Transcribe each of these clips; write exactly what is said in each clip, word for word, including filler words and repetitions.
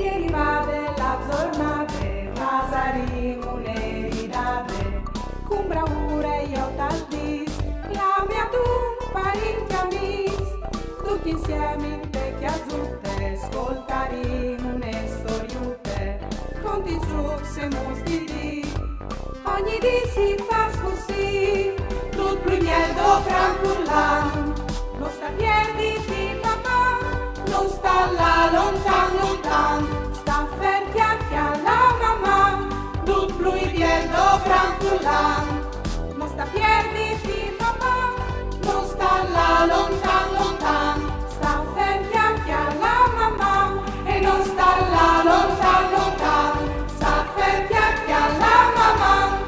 Ieri vade la zornade, fasarìn une ridade, cun braure jo tal dis, clame a dun parint e amis, ducj insiemi inte cjasute, scoltarìn une storiute, con di zucs e muns di dì. Ogni dì si fâs cussì, dut plui biel dopran furlan. No sta pierditi, Maman, no sta lâ lontan, lontan, sta fer cjale a Maman, dut plui biel dopran furlan. No sta pierditi, Maman, no sta lâ lontan, lontan, sta fer cjale a Maman, e no sta lâ lontan, lontan, sta fer cjale a Maman.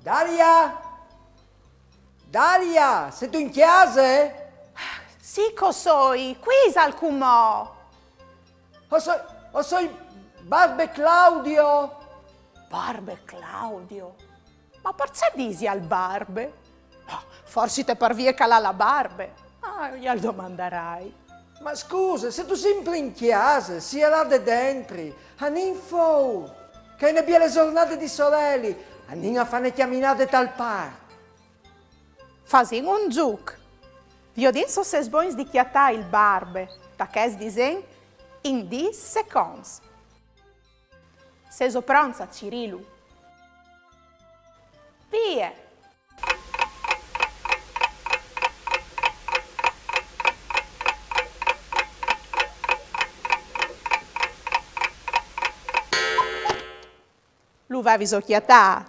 Daria! Daria, sêstu in cjase? Sì che o soi, cui isal cumò? O soi, o soi Barbe Claudio. Barbe Claudio? Ma parcè disial barbe? Ah, forsit par vie che al à la barbe. Ah, jal domandarai. Ma scuse, sêstu simpri in cjase, si e là de dentri, anìn fûr, che e je une biele zornade di soreli, anìn a fâ une cjaminade tal parc. Fasìn un zûc. Viodìn se o sês bogns di cjatâ il barbe, ta chest disen, in dîs seconts. Sêso pronts a cirîlu? Vie! Lu vêso cjatât?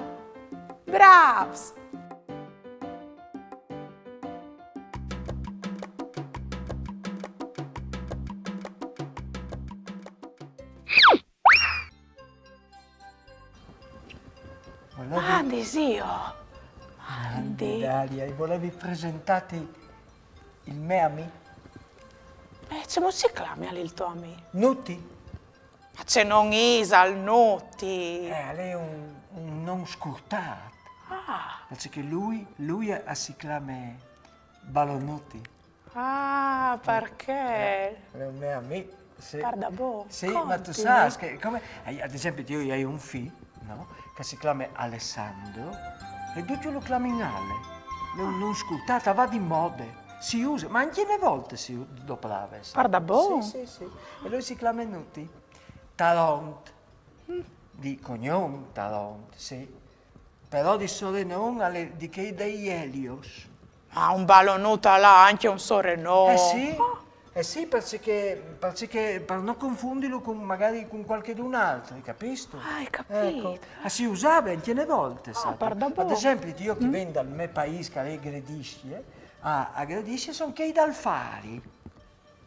Brâfs! Volevi... Mandi, zio. Mandi. Daria, e volevi presentâti il me amì. E cemût si clamial il to amì? Nuti. Ma ce non isal Nuti? Eh, al è un, un non scurtât. Ah. Parcè che lui, lui a, a si clame Balonuti. Ah, parcè? Eh, al è un me amì, sì. Pardabon? Sì, ma tu sâs che, come, eh, ad esempli, jo o ai un fi, no? Che si clame Alessandro, e ducj lu clamin Ale. Al è un non scurtât, al va di mode. Si use, ma ancje une volte si doprave, sâstu? Pardabon? Sì, sì, sì. E lui si clame Nuti. Taront. Di cognon Taront, sì. Però di sorenon al è di chei dai Elios. Ma un balonut al à ancje un sorenon. Eh sì, eh sì, parcè che, parcè che par no confundilu cun, magari cun cualchidun altri, capistu? Ah, ai capît. Eco. Ah, si usave ancje une volte, sâstu? Pardabon. Ad esempli, jo che o ven dal me paîs, che al è Grediscje, a, a Grediscje a son chei dal Fari.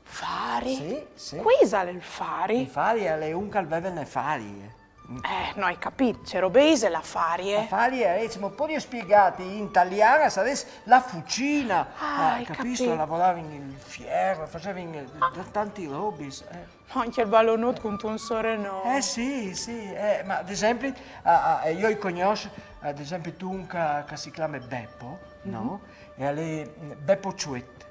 Fari? Sì, sì. Cui isal il Fari? Il Fari al è un che al veve une farie. Eh, no ai capît, ce robe ise la farie? La farie, eh, se o podìs spiegâti in talian, a sarès la fucina. Ah, ai capît. Capistu? Lavoravin il fier, fasevin, eh, tantis robis, eh. Ancje il balonut cuntun sorenon. Eh sì, sì, eh, ma ad esempli, a, a, jo i cognòs, ad esempli, tu un che, che si clame Bepo, no? E al è Bepo Çuet.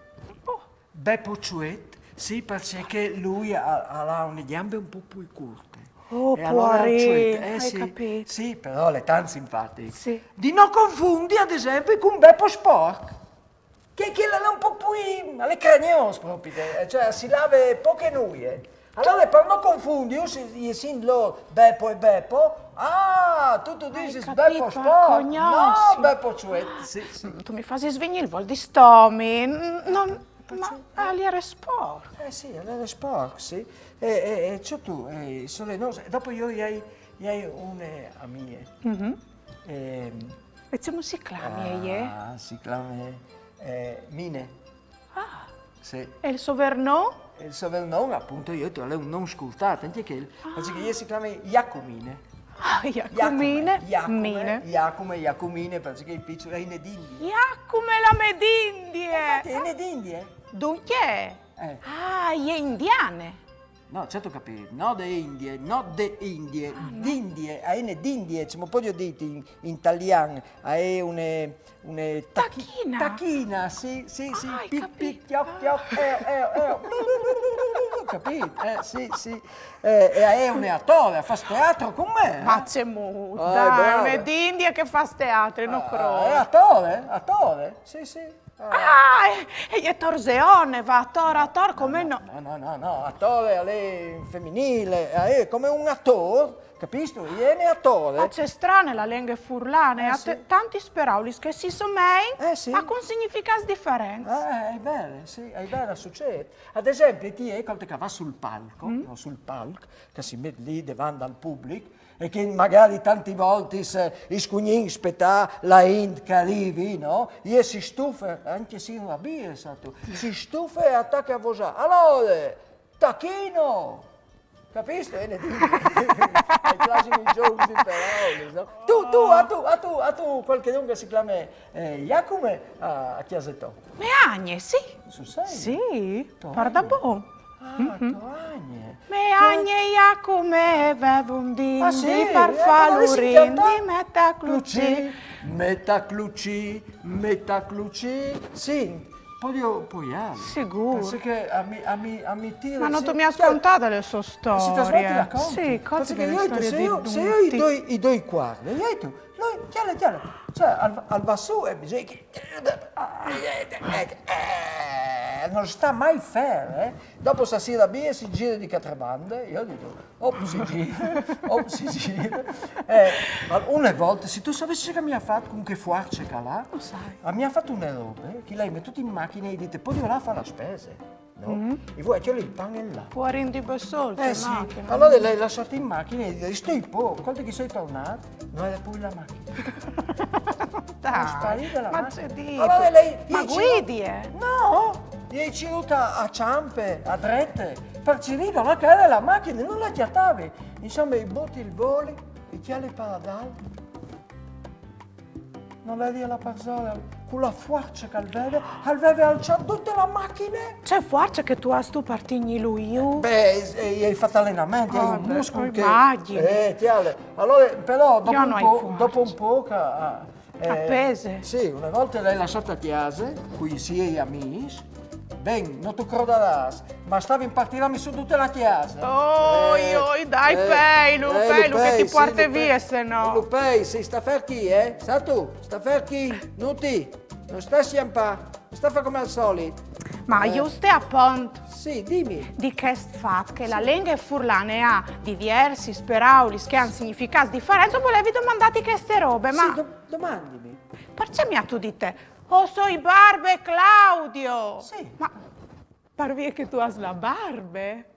Bepo Çuet, sì, parcè che lui al à une gjambe un pôc plui curte. Oh, puarin, ai capît. Sì, però al è tant simpatic. Sì. Di no confundi, ad esempli, cun Bepo Sporc, che, che al è un pôc plui, al è cragnôs propit, cioè si lave pôc e nuie. Alore, par no confundi, se o sint lôr Bepo e Bepo, ah, tu, tu disis Bepo Sporc, no, Bepo Çuet, sì, sì. Tu mi fasis vignî il vôl di stomi, non... Ma al jere sporc. Eh sì, al jere sporc, sì. E, e, e ce tu, eh, solenose. E dopo jo o ai, o ai une amie. Ehm, E cemût si clame jê? Ah, si clame, eh, Mine. Ah. Sì. E il so vêr non? E il so vêr non, apont, jo, al è un non scurtât, ancje chel. Parcè che jê si clame Jacumine. Ah, Jacumine, Mine. Jacume, Jacumine, parcè che i piçui, e je une dindie. Jacume la mê dindie! Infati, e je une dindie. Duncje? Eh. Ah, e je indiane. No, certo capì, no de Indie, no de Indie, d'Indie, a ene d'Indie, come podio dite in, in talian, a è une, une tachi- Tachina. Tachina, sì, sì, sì, Ah, hai pic, capito. Pic, chioc, chioc, eo, eo, eo, capito? Eh, sì, sì, eh, e a è une atore, a fâs teatro cun me, eh? Ma ce mut, Eh, dai, brava. une d'Indie che fâs teatro, no Ah, crôt. è atore, atore, sì, sì. Ah. Ah, e, e torzeone, va ator, ator, come no? No, no, no, no, atore a è in feminîl, a è come un ator, capistu? E ene atore. Ma ce strane la lenghe furlane, Eh, a sì. Tantis peraulis che si somein, Eh, sì. ma cun significâts diferents. Eh, a è vere, sì, a è vere, al sucêt. Ad esempli, ti, eh, cuant che a va sul palc, no, sul palc, che si met li devant al public, e che magari tantis voltis, eh, i scugnìn spetâ la int che a rivi, no? E si stufe, ancje se i rabie, sâstu, si stufe e a tache a vosâ. Alore, tachino! Capistu? E ne digo, i classics zûcs di peraulis, no? Tu, tu, a tu, a tu, a tu, cualchidun che si clame, eh, Jacume a, a cjase tô. Mê agne, sì. Sul serio? Sì, To pardabon. Ah, to agne. Mê agne Jacume e veve un dindi Ah, sì? par Eh, fâlu come si rindi, chiama? metaclucì. Metaclucì, metaclucì. Sì, podio, podio. Sigûr. Parcè che a mi, a mi, a mi tire, Ma no sì, tu mi âs cjale. contade la sô Sì, ti svolti la storie. conti. Sì, Parcè così che la jo, storie se di jo, se jo i tutti. doi, i doi cuarts, jo, tu, no, cjale, cjale. Cioè, al, al va sù e bisogna che... Eh, non sta mai fermo, eh. Dopo sta sera via si gira di quattro bande, io dico, op, si gira, op, si gira. Eh, ma une volte, se tu savessis ce che mi à fat cun chê fuarce che al à, Lo sai. mi à fat une robe, eh, che lei met tut in machine e i dîs, podi lâ a fâ la spese, no? E vuê, cjale, il pan è là. Puarin di bessôl, Eh sì, alore le ai lassade in machine e i dîs, stoi po, cuant che i soi tornât, no jere plui la machine. Dai, Sparide la ma machine. ce dîs? Alore le, Ma i giro- guidie? No, i ai cirût a, a çampe, a drete, par cirî là che e jere la machine, no le cjatavi. Insome, i buti il voli, i cjali par adalt. No le jere la parsore, cu la fuarce che al veve, al veve alçât dute la machine. Ce fuarce che tu âs tu par tignîlu jù. Beh, eh, i ai fat alenament, i ai Ah, un beh, muscul poi che... immagini. Eh, cjale. Alore, però, dopo Jo un no ai po', fuarce. Dopo un po' che... eh, A pese. Sì, une volte le ai lassade a cjase, cui siei amîs. Ben, no tu crodarâs, ma a stavin par tirâmi sù dute la cjase. Oi, oi, dai, pei, lu pei, lu che ti puarte vie, se no. Lu pei, sì, sta fer chi, eh? Sâstu? Sta fer chi, no ti, no sta scjampâ, no sta fâ come al solit. Ma juste apont Sì, dimi. di chest fat che la lenghe furlane e à diviersis peraulis che a àn significâts diferents, o volevi domandâti cheste robe, ma Sì, do- domandimi. parcè mi âstu dit, o soi barbe Claudio? Sì. Ma par vie che tu âs la barbe?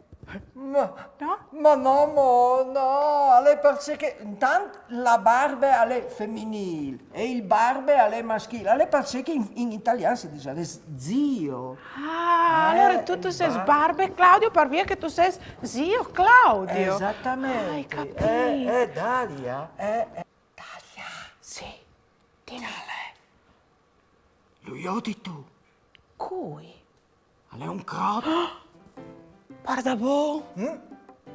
Ma, No? ma no, mo, no, al è parcè che intant la barbe al è feminîl e il barbe al è maschîl, al è parcè che in, in talian si dîs zio. Ah, Eh, alore tu, tu il sês bar- barbe Claudio par vie che tu sês zio Claudio. Esatamente. Ah, ai capît. Eh, eh, Dalia, eh, eh. Dalia, Sì, dimi. Lu jodistu? Cui? Al è un crot. Pardabon? Mm?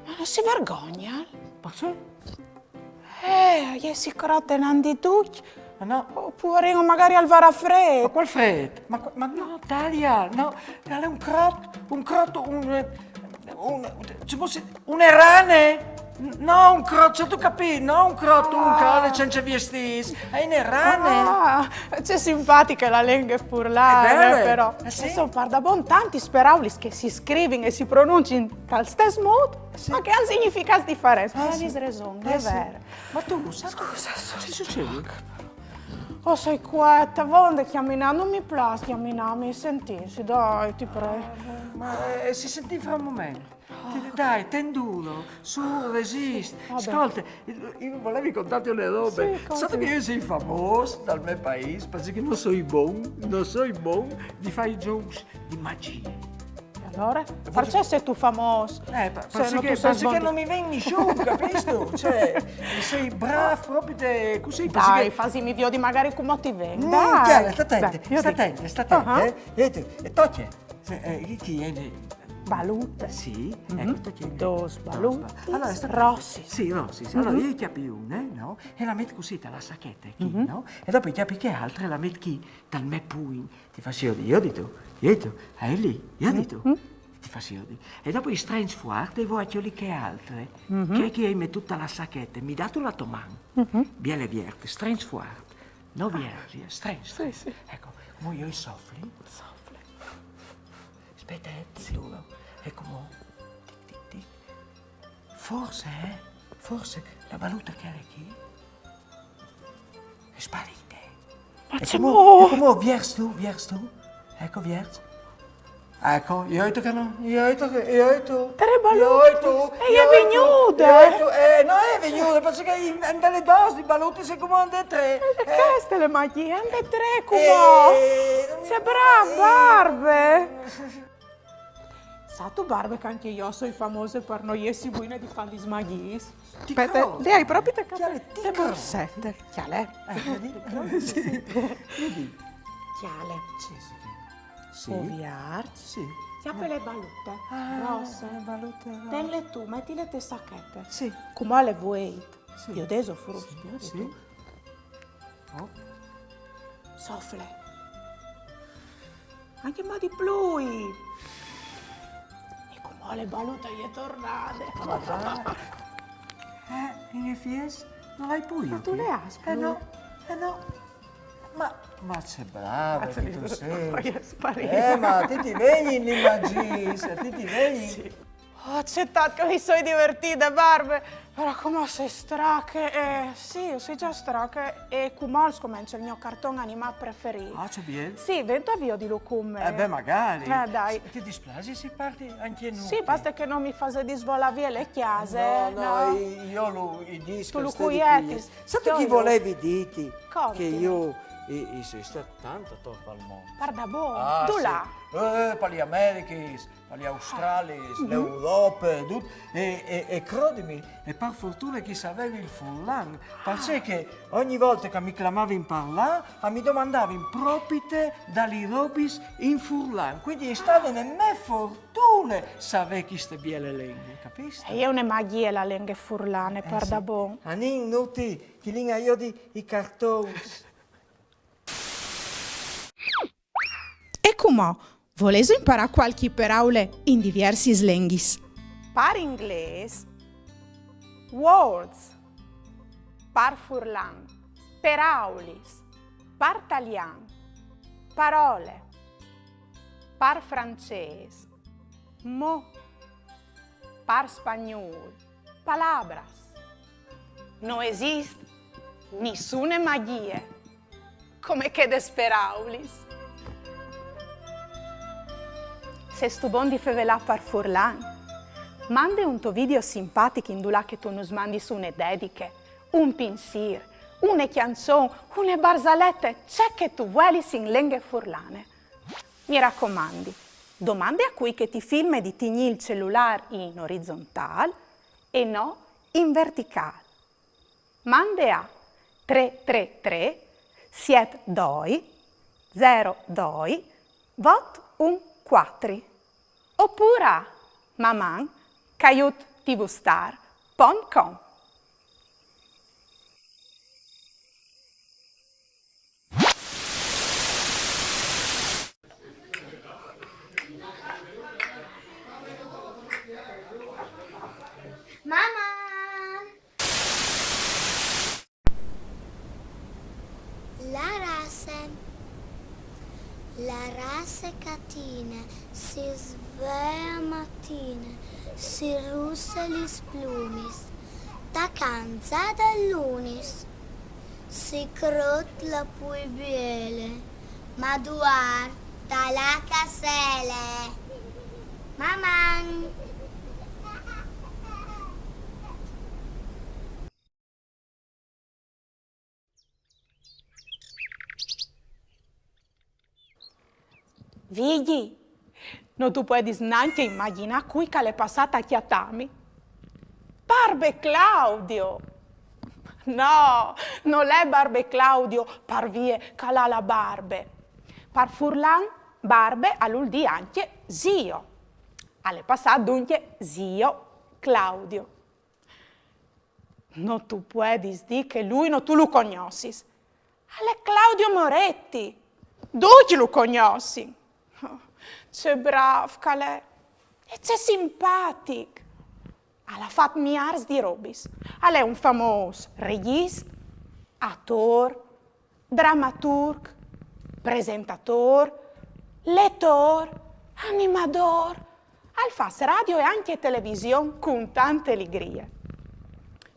Ma no si vergognal? Parcè? Eh, a jessi crot enant di ducj. Ma no. O puarin, o magari al varà Ma frêt. cuâl frêt? Ma, cu- ma no, Dalia, no, al è un crot, un crot, un, un, ce si, une rane. N- No, un crot, âstu capît? No, un crot, un che al è cence viestîts. E je une rane. Ah, ce simpatiche la lenghe furlane, Al è vêr, però. eh sì. A son pardabon tantis peraulis che si scrivin e si pronuncin tal stes mût, Sì. ma che a àn significâts diferents. Ma Eh tu sì. âs reson, Eh è sì. vêr. Ma tu, sâstu, ce sucêt? O soi cuete, vonde cjaminâ, no mi plâs cjaminâ, mi sentîsi, dai, ti prei. Ma, eh, si sentìn fra un moment. Ti- Dai, ten duro, su, resist. Va ben. Scolte, jo o volevi contâti une robe. Sì, conti. Sâstu che jo o soi famôs dal gno paîs, parcè che no soi bon, no soi bon di fâ i zûcs di magjie. Alore? Parcè sêstu famôs? Eh, pa- Se parcè no che, tu sês parcè bon che di- no mi ven nissun, capistu? Cioè, o soi brâf propit, cusì, parcè Dai, che... fasimi viodi magari come ti ven. Mm, Dai. cjale, sta atente, Dai, jo sta digo. atente, sta atente, Ah. Eh. E tu, e tocje. Se, eh, chi, chi è? Balute. Sì, Mhm. Ecco, ti ho detto. Dos balutis. Allora, sta- Rossis. Sì, rossis. Allora, io i chiappi une, no? E la metto così, te la sacchette, chi, no? E dopo i chiappi che altre, la metto chi dal me pugno. Ti faccio io, io dico, io dico, e lì, io dico. Ti faccio io. E dopo i strengi fuori, e voi a chioli che altre. Che, che hai mettuto la sacchetta, mi dà tu la tua mano. Biele vierte, strengi fuori. No viergi, strengi, strengi. Ecco, mo io i soffli. Soffli. Aspetta, eh, ti dico. Ecco mo. Tic, tic, tic. Forse, eh? Forse la baluta che era qui è sparita. Ma E c'è come, mo- e come, viergi tu, viergi tu? Ecco, viergi. Ecco, io ho detto che no, io ho detto che, io ho detto. Tre balutis. Io ho detto, E io è ho detto, venuta. Io ho detto, eh, no è venuta, perché in, in delle dose di baluti si comanda tre. E queste le magie, anche tre, Eh, come? Sei brava, barbe. Sa tu, barbe, che anche io sono famosa per non essere buona di fare le magie. Aspetta, le hai proprio te, te borsette. Chiale. Eh, vedi? Sì, vedi? Chiale. Sì, sì. Sì. Oviart. Sì. Chiappe le balute. Ah, Rosse. Le balute rosse. Tenle tu, mettile te sacchette. Sì. Come le vuoi? Sì. Io adesso fruscio, Sì, io sì. Dico. Oh. Soffle. Anche un po' di plui. E come le balute è tornate. Eh, in effetti non hai più. Ma tu le hai Eh no, eh no. Ma, ma c'è brava che tu sei. Poi è sparita. Eh, ma ti ti vegni in immagini, ti ti vegni. Ho accettato che mi sono divertita, barbe. Però come sei strache? Eh, sì, io sono già strache. E come scomincia il mio cartone animato preferito? Ah, c'è bien. Sì, vento avvio di Lucume. Eh beh, magari. Eh, dai. Ti dispiace se parti anche noi? Sì, basta che non mi fai disvolare via le chiese. No, no, io lo, i dischi. Tu lo cuietis. Sai chi volevi dirti? Come? Che io, io, io sono stato tanto attorno al mondo. Guarda, boh, Ah, tu sì. Là. Eh, per gli Americas, per gli Australis, l'Europa, tutto. E, e, e credimi, e per fortuna che sapevi il furlan, perché che ogni volta che mi chiamavi in parlare, mi domandavi in propite dagli robis in furlan. Quindi è stata una mia fortuna sapere queste belle lingue, capisci? E io ne magie la lingue furlane, Eh, guarda, sì. Bon. Anin nuti, che linga io di i cartoni. E come? Voleso imparare qualche parola in diversi lenghis? Par inglese, words. Par furlan, peraulis. Par talian, parole. Par francese, mot. Par spagnol, palabras. No esist nissune magie come che des peraulis. Se stu bon di fevelà par furlan, mande un to video simpatic indulà che tu nus mandis une dediche, un pinsir, une chianzon, une barzalete, ce che tu vuelis in lenghe furlane. Mi racomandi, domande a cui che ti filme di tignì il celular in orizontal e no in vertical. Mande a tre tre tre siet doi zero doi vot un quatri opura a maman caiut tvstar pont com. Maman! La rasse. La rasse catine si svee a matine, si russe lis plumis, tacanze dal lunis. Si crot la pui biele, ma duar da la casele. Maman! Vigji, no tu puedis nancje imagjinâ cui che al è passât a cjatâmi. Barbe Claudio! No, nol è Barbe Claudio par vie che al à la barbe. Par furlan, barbe al vûl dî ancje zio. Al è passât duncje zio Claudio. No tu puedis dî che lui no tu lu cognossis. Al è Claudio Moretti. Ducj lu cognossin. Oh, ce brâf che al è. E ce simpatic. Al à fat miârs di robis. Al è un famôs regjist, atôr, dramaturc, presentatôr, letôr, animadôr. Al fâs radio e ancje television cun tante ligrie.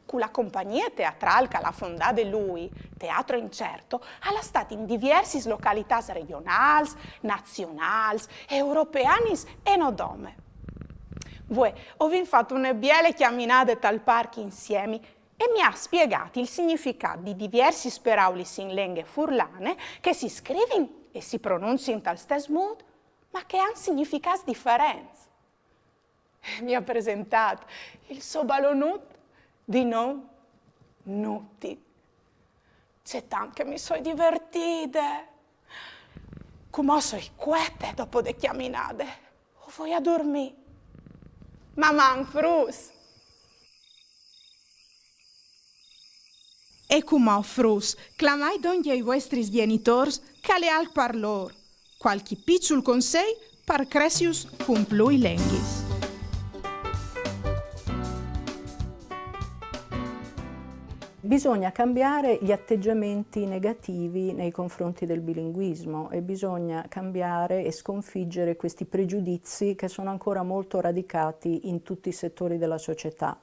Cu la compagnie teatrâl che al à fondade lui, Teatro Incerto, al à stât in diviersis localitâts regjonâls, nazionâls, europeanis e no dome. Vuê o vin fat une biele cjaminade tal parc insiemi e mi à spiegât il significât di diviersis peraulis in lenghe furlane che si scrivin e si pronunzin tal stes mût, ma che a àn significâts diferents. E mi à presentât il so balonut di non Nuti. Ce tant che mi soi divertide! Cumò o soi cuete dopo de cjaminade. O voi a durmî. Maman, fruts! E cumò, fruts, clamait dongje i vuestris gjenitôrs, che al è alc par lôr. Cualchi piçul consei par cressius cun plui lenghis. Bisogna cambiare gli atteggiamenti negativi nei confronti del bilinguismo e bisogna cambiare e sconfiggere questi pregiudizi che sono ancora molto radicati in tutti i settori della società.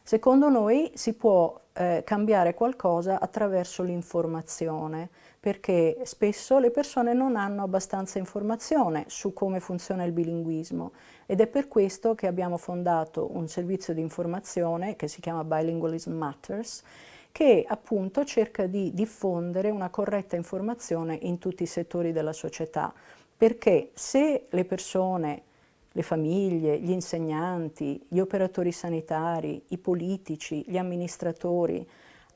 Secondo noi si può eh, cambiare qualcosa attraverso l'informazione, perché spesso le persone non hanno abbastanza informazione su come funziona il bilinguismo ed è per questo che abbiamo fondato un servizio di informazione che si chiama Bilingualism Matters, che appunto cerca di diffondere una corretta informazione in tutti i settori della società, perché se le persone le famiglie, gli insegnanti, gli operatori sanitari, i politici, gli amministratori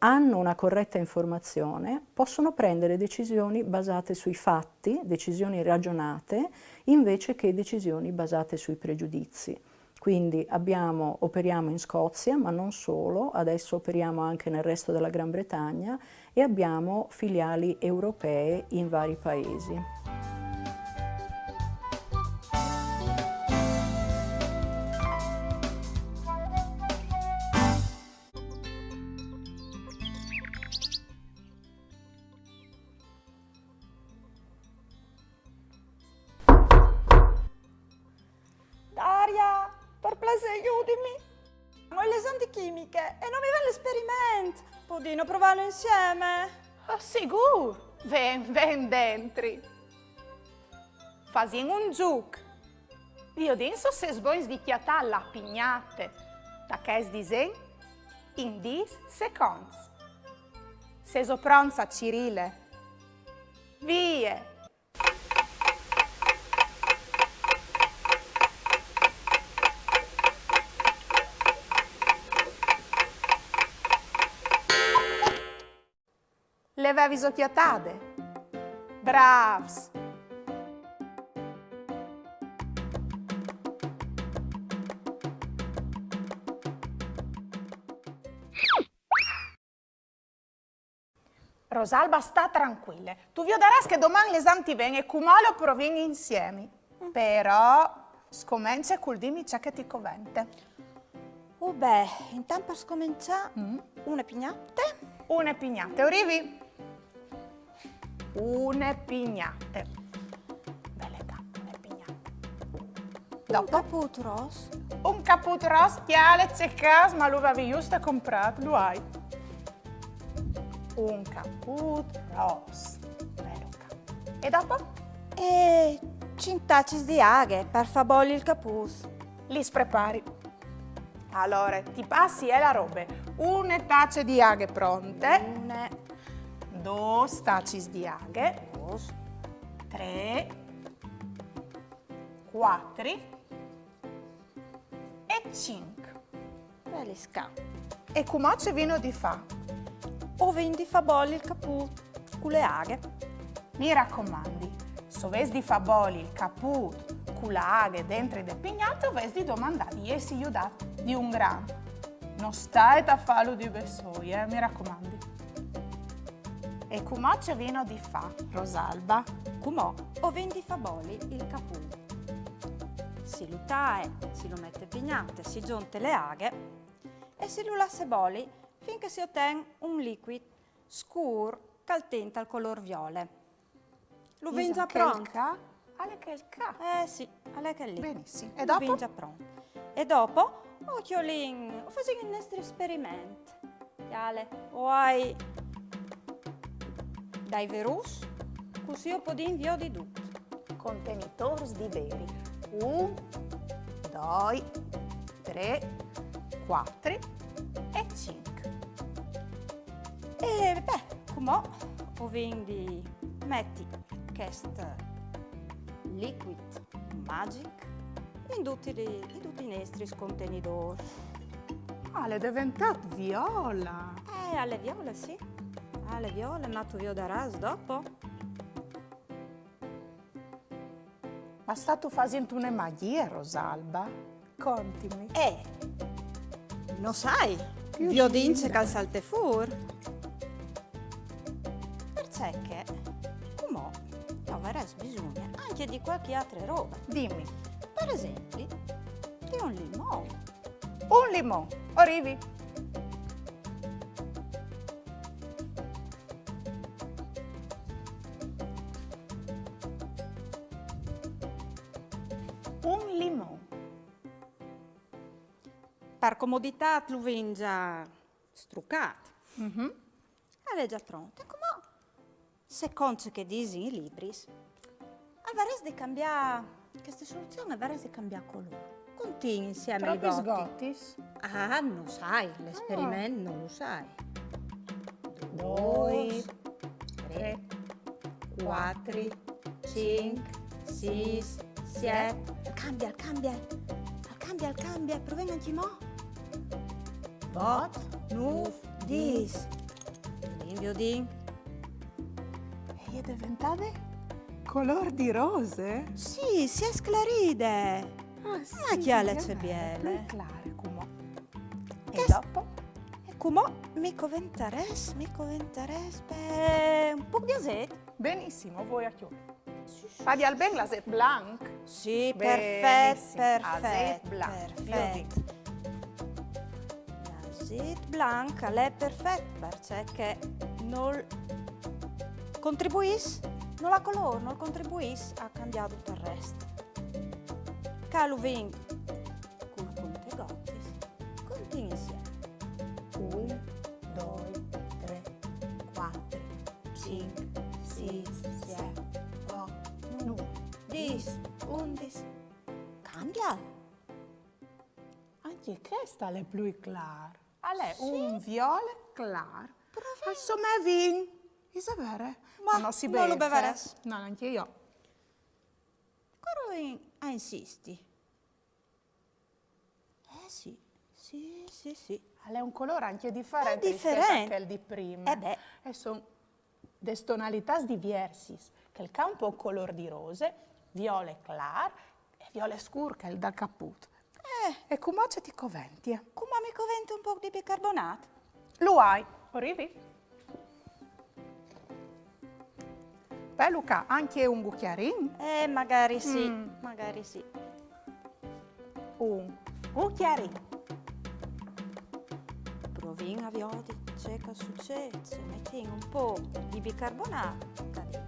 hanno una corretta informazione, possono prendere decisioni basate sui fatti, decisioni ragionate, invece che decisioni basate sui pregiudizi. Quindi abbiamo, operiamo in Scozia, ma non solo, adesso operiamo anche nel resto della Gran Bretagna e abbiamo filiali europee in vari paesi. Daria, par plasê, judimi. Go il esam di chimiche e no mi ven l'esperiment. Podìno provâlu insiemi? Oh, sigûr! Ven, ven dentri. Fasìn un zûc. Viodìn se o sês bogns di cjatâ la pignate ta chest disen in dîs seconts. Sêso pronts a cirîle? Vie! Le vêviso cjatade? Brâfs! Rosalba, sta trancuile. Tu viodarâs che doman l'esam ti ven e cumò lu provìn insiemi. Però scomence cul dîmi ce che ti covente. Uh beh, intant par scomençâ, une pignate. Une pignate, o rivi. Une pignate. Bele ca, une pignate. Un capût ros. Un capût ros, cjale ce che o ai, ma lu vevi just comprât, lu ai. Un capût ros. Vero ca. E dopo? E cinc tacis di aghe par fâ boli il capût. Lis prepari. Alore, ti passi, eh, la robe. Une tace di aghe pronte. Une. Dôs tacis di aghe. Dôs. Trê. Cuatri. E cinc. Belis ca. E cumò ce vino di fâ? O vin di fâ boli il capût cu la aghe. Mi racomandi, se o vês di fâ boli il capût cu la aghe dentri de pignate, o vês di domandâ di jessi judâts di un grant. No staie a fâlu di bessôi, eh, mi racomandi. E cumò ce vino di fâ, Rosalba? Cumò o vin di fâ boli il capût. Si lu taie, si lu met te pignate, si zonte le aghe e si lu lasse boli fin che si oten un licuit scûr che al ten tal colôr viole. Lu vin za pront? Al è chel ca? Eh sì, al è chel li. Benissim. E dopo? Lu vin za pront. E dopo o cjolìn, o fasìn il nestri esperiment. Cjale, o ai dai verûfs, cussì o podìn viodi dut. Contenitôrs di veri. Un, doi, trê, cuatri e cinc. E beh, cumò o vin di meti chest licuit magic in duti li, in duti i nestris contenidôrs. Ah, al è deventât viole. Eh, al è viole, sì. Al è viole, ma tu viodarâs dopo. Ma stâstu fasint une magjie, Rosalba? Contimi. Eh, no sai, viodìn ce che al salte fûr. Parcè che cumò o varès bisugne ancje di cualchi altre robe. Dimi. Par esempli, di un limon. Un limon, o rivi. Un limon. Par comoditât lu vin za strucât. Mhm. Al è za pront. E cumò, secont ce che a disin i libris, al varès di cambiâ, cheste soluzion al varès di cambiâ colôr. Contìn insiemi il voti. Propit sgotis? Ah, no sai, l'esperiment no lu sai. Doi, trê, cuatri, cinc, sîs, siet. Al cambie, al cambie. Al cambie, al cambie. Provìn ancjemò. Vot, nûf, dîs. Viodìn, viodìn. E je deventade colôr di rose? Sì, si è sclaride. Ah, sì, ma cjale ce biele. Plui clare, cumò. E dopo? E cumò mi coventarès, mi coventarès, beh, un pôc di azet. Benissim, o voi a cjolî. Fadial ben l'azet blanc? Sì, perfet, benissim, perfet, azet blanc. Perfet. Viodìn. L'azet blanc al è perfet, parcè che nol contribuìs, nol à colôr, nol contribuìs a cambiâ dut il rest. Ca lu vin cul contegotis, contìn insiemi. Un, doi, trê, cuatri, cinc, sîs, siet, vot, nûf, dîs, undis. Cambie. Ancje chest al è plui clâr. Al è un viole clâr. Al somee vin. Ise vere? Ma no si beve. No lu bevarès. No, nancje jo. Coro a insisti. Eh sì, sì, sì, sì. Al è un colôr ancje diferent rispiet a chel di prime. Eh beh. E son des tonalitâts diviersis, chel ca un pôc colôr di rose, viole clâr e viole scûr, chel dal caput. Eh. E cumò ce ti coventie? Cumò mi covente un pôc di bicarbonât. Lu ai, o rivi? Belu ca, ancje un cucjarin? Eh, magari sì, magari sì. Un cucjarin. Provìn a viodi ce che al sucêt se metìn un pôc di bicarbonât ca dentri.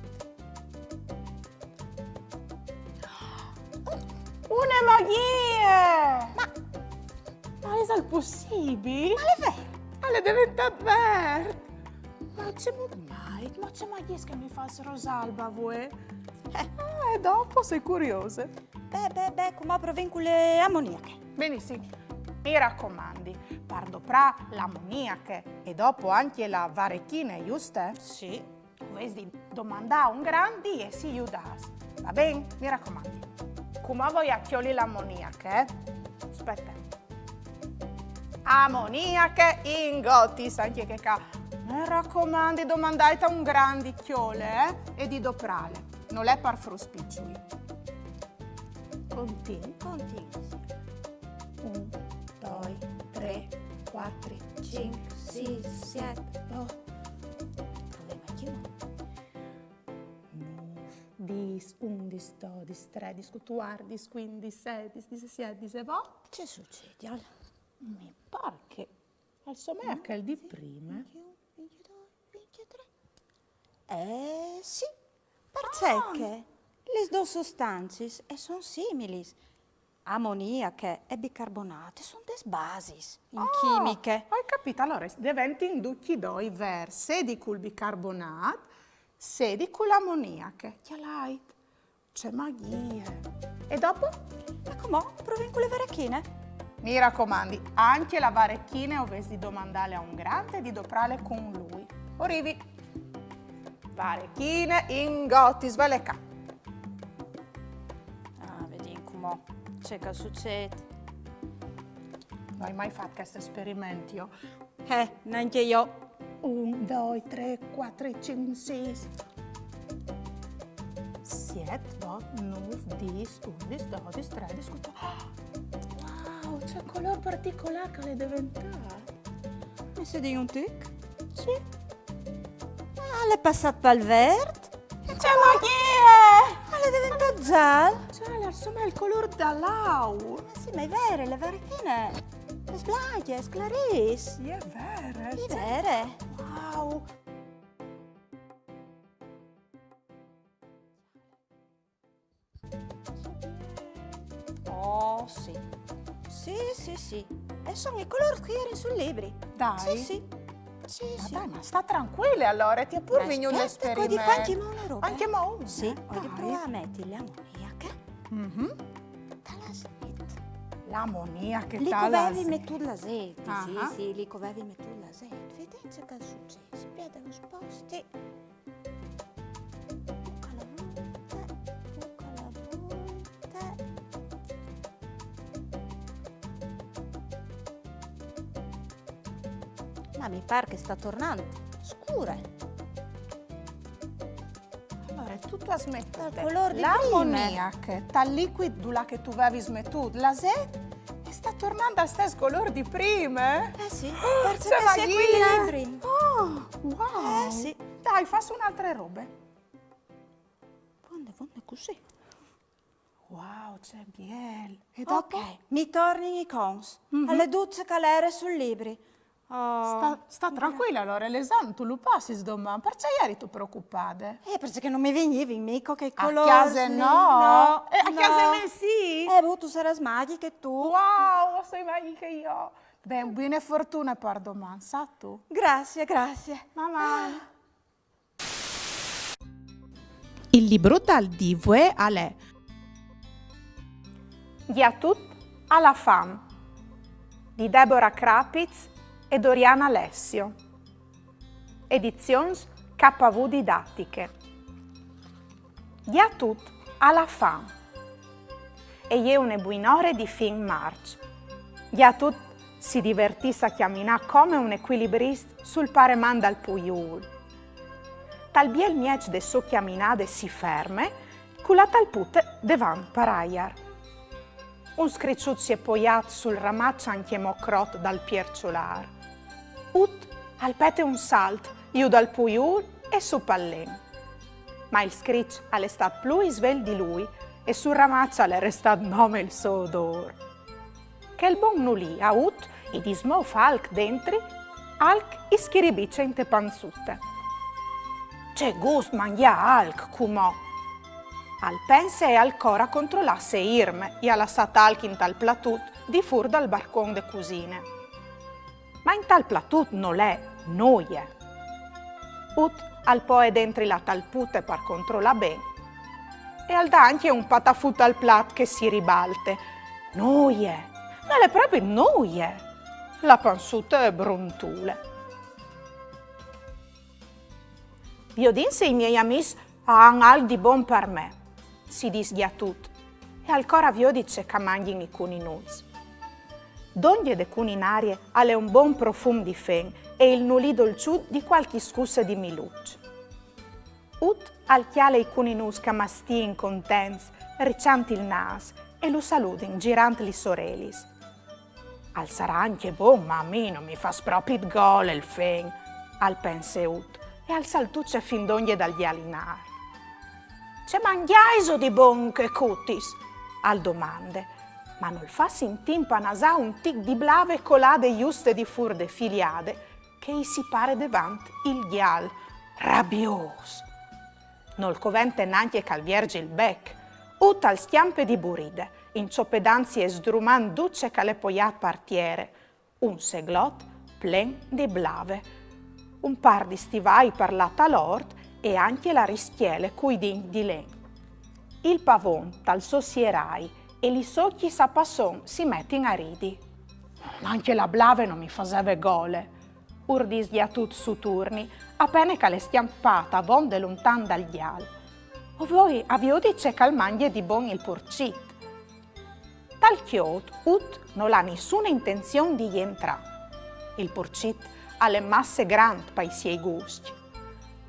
Une magjie! Ma, ma isal pussibil? Ma al è vêr! Al è deventât vert! Ma cemût mai? Ma ce magjie che mi fâs, Rosalba, vuê? Eh. Ah, e dopo o soi curiose. Beh, beh, beh, cumò provìn cu le amoniache. Benissim. Mi racomandi, par doprâ l'amoniache e dopo ancje la varechine, juste? Sì. O vês di domandâ a un grant di jessi judâts. Va ben? Mi racomandi. Cumò o voi a cjoli l'amoniache, eh? Spiete. Amoniache in gotis, ancje chê ca. Mi racomandi, domandait a un grant di cjole, eh? E di doprâle. Nol è par fruts piçui. Contìn, contìn. Un, doi, trê, cuatri, cinc, sîs, siet, vot. Provìn anche mo. Nûf, dîs, undis, dodis, tredis, cutuardis, cuindis, sedis, disesiet, disevot. Ce sucedial? Mi par che al somee a chel di prime. Vincjedoi, vincjetrê. Eh, sì, parcè che lis dôs sostancis a son similis. Amoniache e bicarbonât a son des basis in chimiche. Ah, ai capît. Alore a deventin ducj i doi vêrs, sedi cul bicarbonât, sedi cu la amoniache. Cjalait. Ce magjie! E dopo? E cumò provìn cu la varechine. Mi racomandi, ancje la varechine o vês di domandâle a un grant e di doprâle cun lui. O rivi. Varechine, ingotis, vele ca. Ah, viodìn cumò ce che al sucêt. No ai mai fat chest esperiment jo. Eh, nancje jo. Un, doi, trê, cuatri, cinc, sîs, siet, vot, nûf, dîs, undis, dodis, tredis, cutuardis. Wow, ce colôr particolâr che al è deventât! Mi sedi un tic? Sì. Ah, al è passât pal vert. Ce magjie! Al è deventât zâl. Zâl, al somee il colôr dal aur. Eh sì, ma e je vere, la varechine e sblagje, e sclarìs. E je vere. E je vere. Wow. Oh, sì. Sì, sì, sì. E son i colôrs che a jerin sul libri. Dai. Sì, sì. Sì, ma sì. Dai, ma sta trancuile alore, ti è pûr vignût l'esperiment. Aspete, che o ai di fâ ancjemò une robe. Ancjemò une? Sì, o ai di provâ a meti la amoniache. Mhm. Tal asêt. La amoniache tal asêt. Li che o vevi metût l'asêt, sì, sì, li che o vevi metût l'asêt. Viodìn ce che al sucêt. Spiete, lu sposti. Buca la volte, buca la volte. Ma mi pâr che e sta tornant scure. Alore, tu tu âs metût la amoniache tal licuit dulà che tu vevis metût l'asêt e sta tornant dal stes colôr di prime. Eh sì, parcè che si ecuilibrin. Oh, wow! Eh sì. Dai, fâs une altre robe. Vonde, vonde cussì. Wow, ce biel! E dopo? Ok, mi tornin i cons. Mhm. Al è dut ce che al jere sul libri. Oh. Sta, sta trancuile alore, l'esame tu lu passis doman. Parcè jeristu preocupade? Eh, parcè che no mi vignivin mico chei colôrs. A cjase no? Eh, a cjase me sì. Eh, boh, tu sarâs magjiche tu. Wow, o soi magjiche jo. Ben, buine fortune par doman, sâstu? Graciis, graciis. Maman. Il libro dal dì vuê al è Gjatut a la fam di Deborah Krapitz e Doriana Lessio. Edizions K V Didatiche. Gjatut a la fam. E je une buinore di fin Març. Gjatut si divertìs a cjaminâ come un ecuilibrist sul parement dal puiûl. Tal biel mieç de sô cjaminade si ferme, cu la talpute devant par aiar. Un scriçut si è poiât sul ramaç ancjemò crot dal pierçulâr. Ut al pete un salt jù dal puiûl e sù pal len. Ma il scriç al è stât plui svelt di lui e sul ramaç al è restât nome il so odôr. Chel bon nulì a Ut i dismôf alc dentri, alc i schiribice inte panzute. Ce gust mangjâ alc cumò! Al pense e al cor a controlâ se Irme i à lassât alc intal platut di fûr dal barcon de cusine. Ma intal platut nol è noie. Ut al poie dentri la talpute par controlâ ben e al dà ancje un patafut al plat che si ribalte. Noie! Nol è propit noie! La panzute e brontule. Viodìn se i miei amîs a àn alc di bon par me, si dîs Gjatut, e al cor a viodi ce che a mangjin i cuninuts. Dongje de cuninarie al è un bon profum di fen e il nulì dolçut di cualchi scusse di miluç. Ut al cjale i cuninuts che a mastijin contents, riçant il nâs, e lu saludin girant lis orelis. Al sarà ancje bon, ma a mi no mi fâs propit gole il fen, al pense Ut, e al saltuce fin dongje dal gjalinâr. Ce mangjaiso di bon che cutis? Al domande, ma nol fâs in timp a nasâ un tic di blave colade juste di fûr de filiade, che i si pare devant il gjal, rabiôs. Nol covente nancje che al vierzi il bec, Ut al scjampe di buride, inçopedantsi e sdrumant dut ce che al è poiât par tiere, un seglot plen di blave, un pâr di stivâi par lâ tal ort e ancje la riscjele cui dincj di len. Il pavon tal so sierai e lis ocjis a passon si metin a ridi. Ancje la blave no mi faseve gole, ur dîs Gjatut su turni, a pene che al è scjampât avonde lontan dal gjal. O voi a viodi ce che al mangje di bon il purcit. Tal cjôt Ut nol à nissune intenzion di jentrâ. Il purcit al è masse grant pai siei guscj.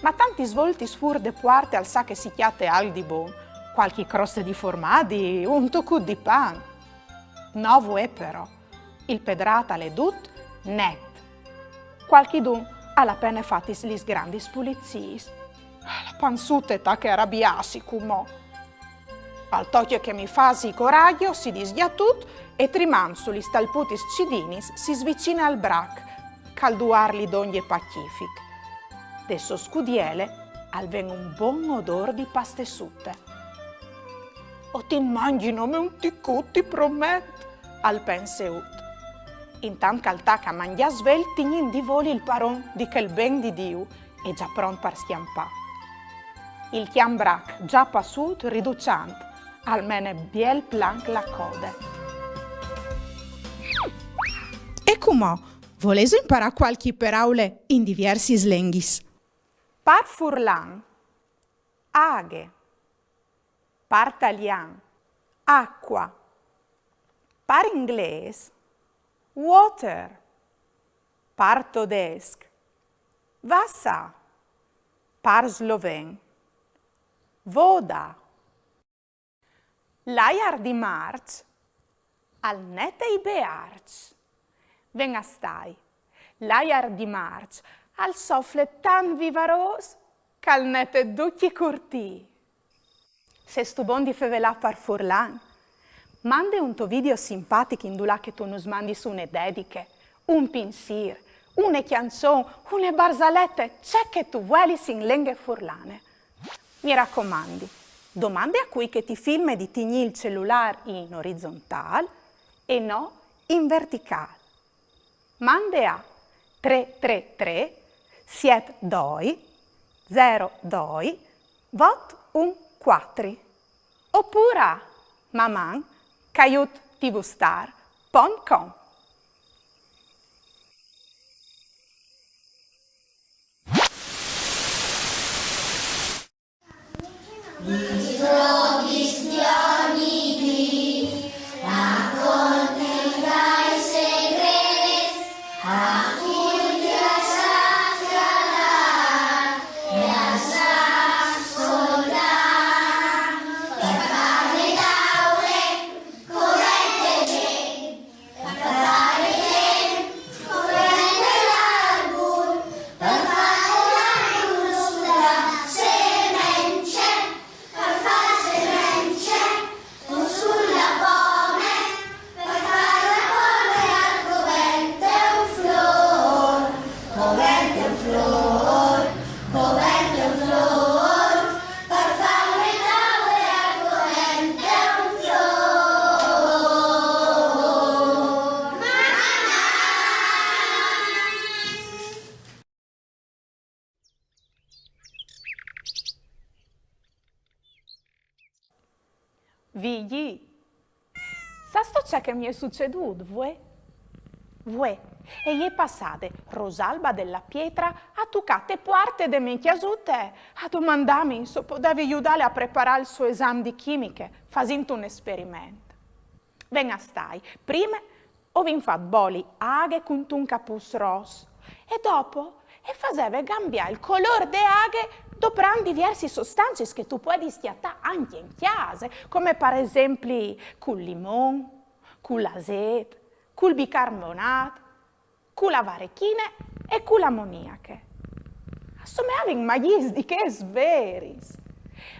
Ma tantis voltis fûr de puarte al sa che si cjate alc di bon, cualchi croste di formadi, un tocut di pan. No vuê però. Il pedrât al è dut net. Cualchidun al à a pene fatis lis grandis puliziis. La pansute e tache a rabiâsi cumò. Al tocje che mi fasi corajo, si dîs Gjatut, e trimant su lis talputis cidinis si svicine al brac, che al duar li dongje pacific. De sô scudiele al ven un bon odôr di pastesute. O ti mangji nome un ticut, ti promet, al pense Ut. Intant che al tache a mangjâ svelt, tignint di voli il paron di chel ben di Diu, e za pront par scjampâ. Il cjan brac, za passût, riduçant, al mene biel planc la code. E cumò, volêso imparâ cualchi peraule in diviersis lenghis? Par furlan, aghe. Par talian, acqua. Par inglês, water. Par todesc, Wasser. Par sloven, voda. L'aiar di Març al nete i bearçs. Ven a stâi, l'aiar di Març al sofle tant vivarôs che al nete ducj i curtîi. Sêstu bon di fevelâ par furlan? Mande un to video simpatic indulà che tu nus mandis une dediche, un pinsîr, une cjançon, une barzalete, ce che tu vuelis in lenghe furlane. Mi racomandi, domande a cui che ti filme di tignî il celulâr in orizontâl e no in verticâl. Mande a trê trê trê siet doi zero doi vot un cuatri, opûr a maman caiut tvstar pont com. Vigji, sâstu ce che mi è sucedût vuê? Vuê e je passade Rosalba della Pietra a tucâ te puarte de mê cjasute a domandâmi se o podevi judâle a preparâ il so esam di chimiche, fasint un esperiment. Ven a stâi, prime o vin fat boli aghe cuntun capûs ros e dopo e faseve cambiâ il colôr de aghe Doprant diviersis sostancis che tu puedis cjatâ ancje in cjase, come par esempli cul limon, cul asêt, cul bicarbonât, cu la varechine e cu la amoniache. A someavin magjiis di chês veris.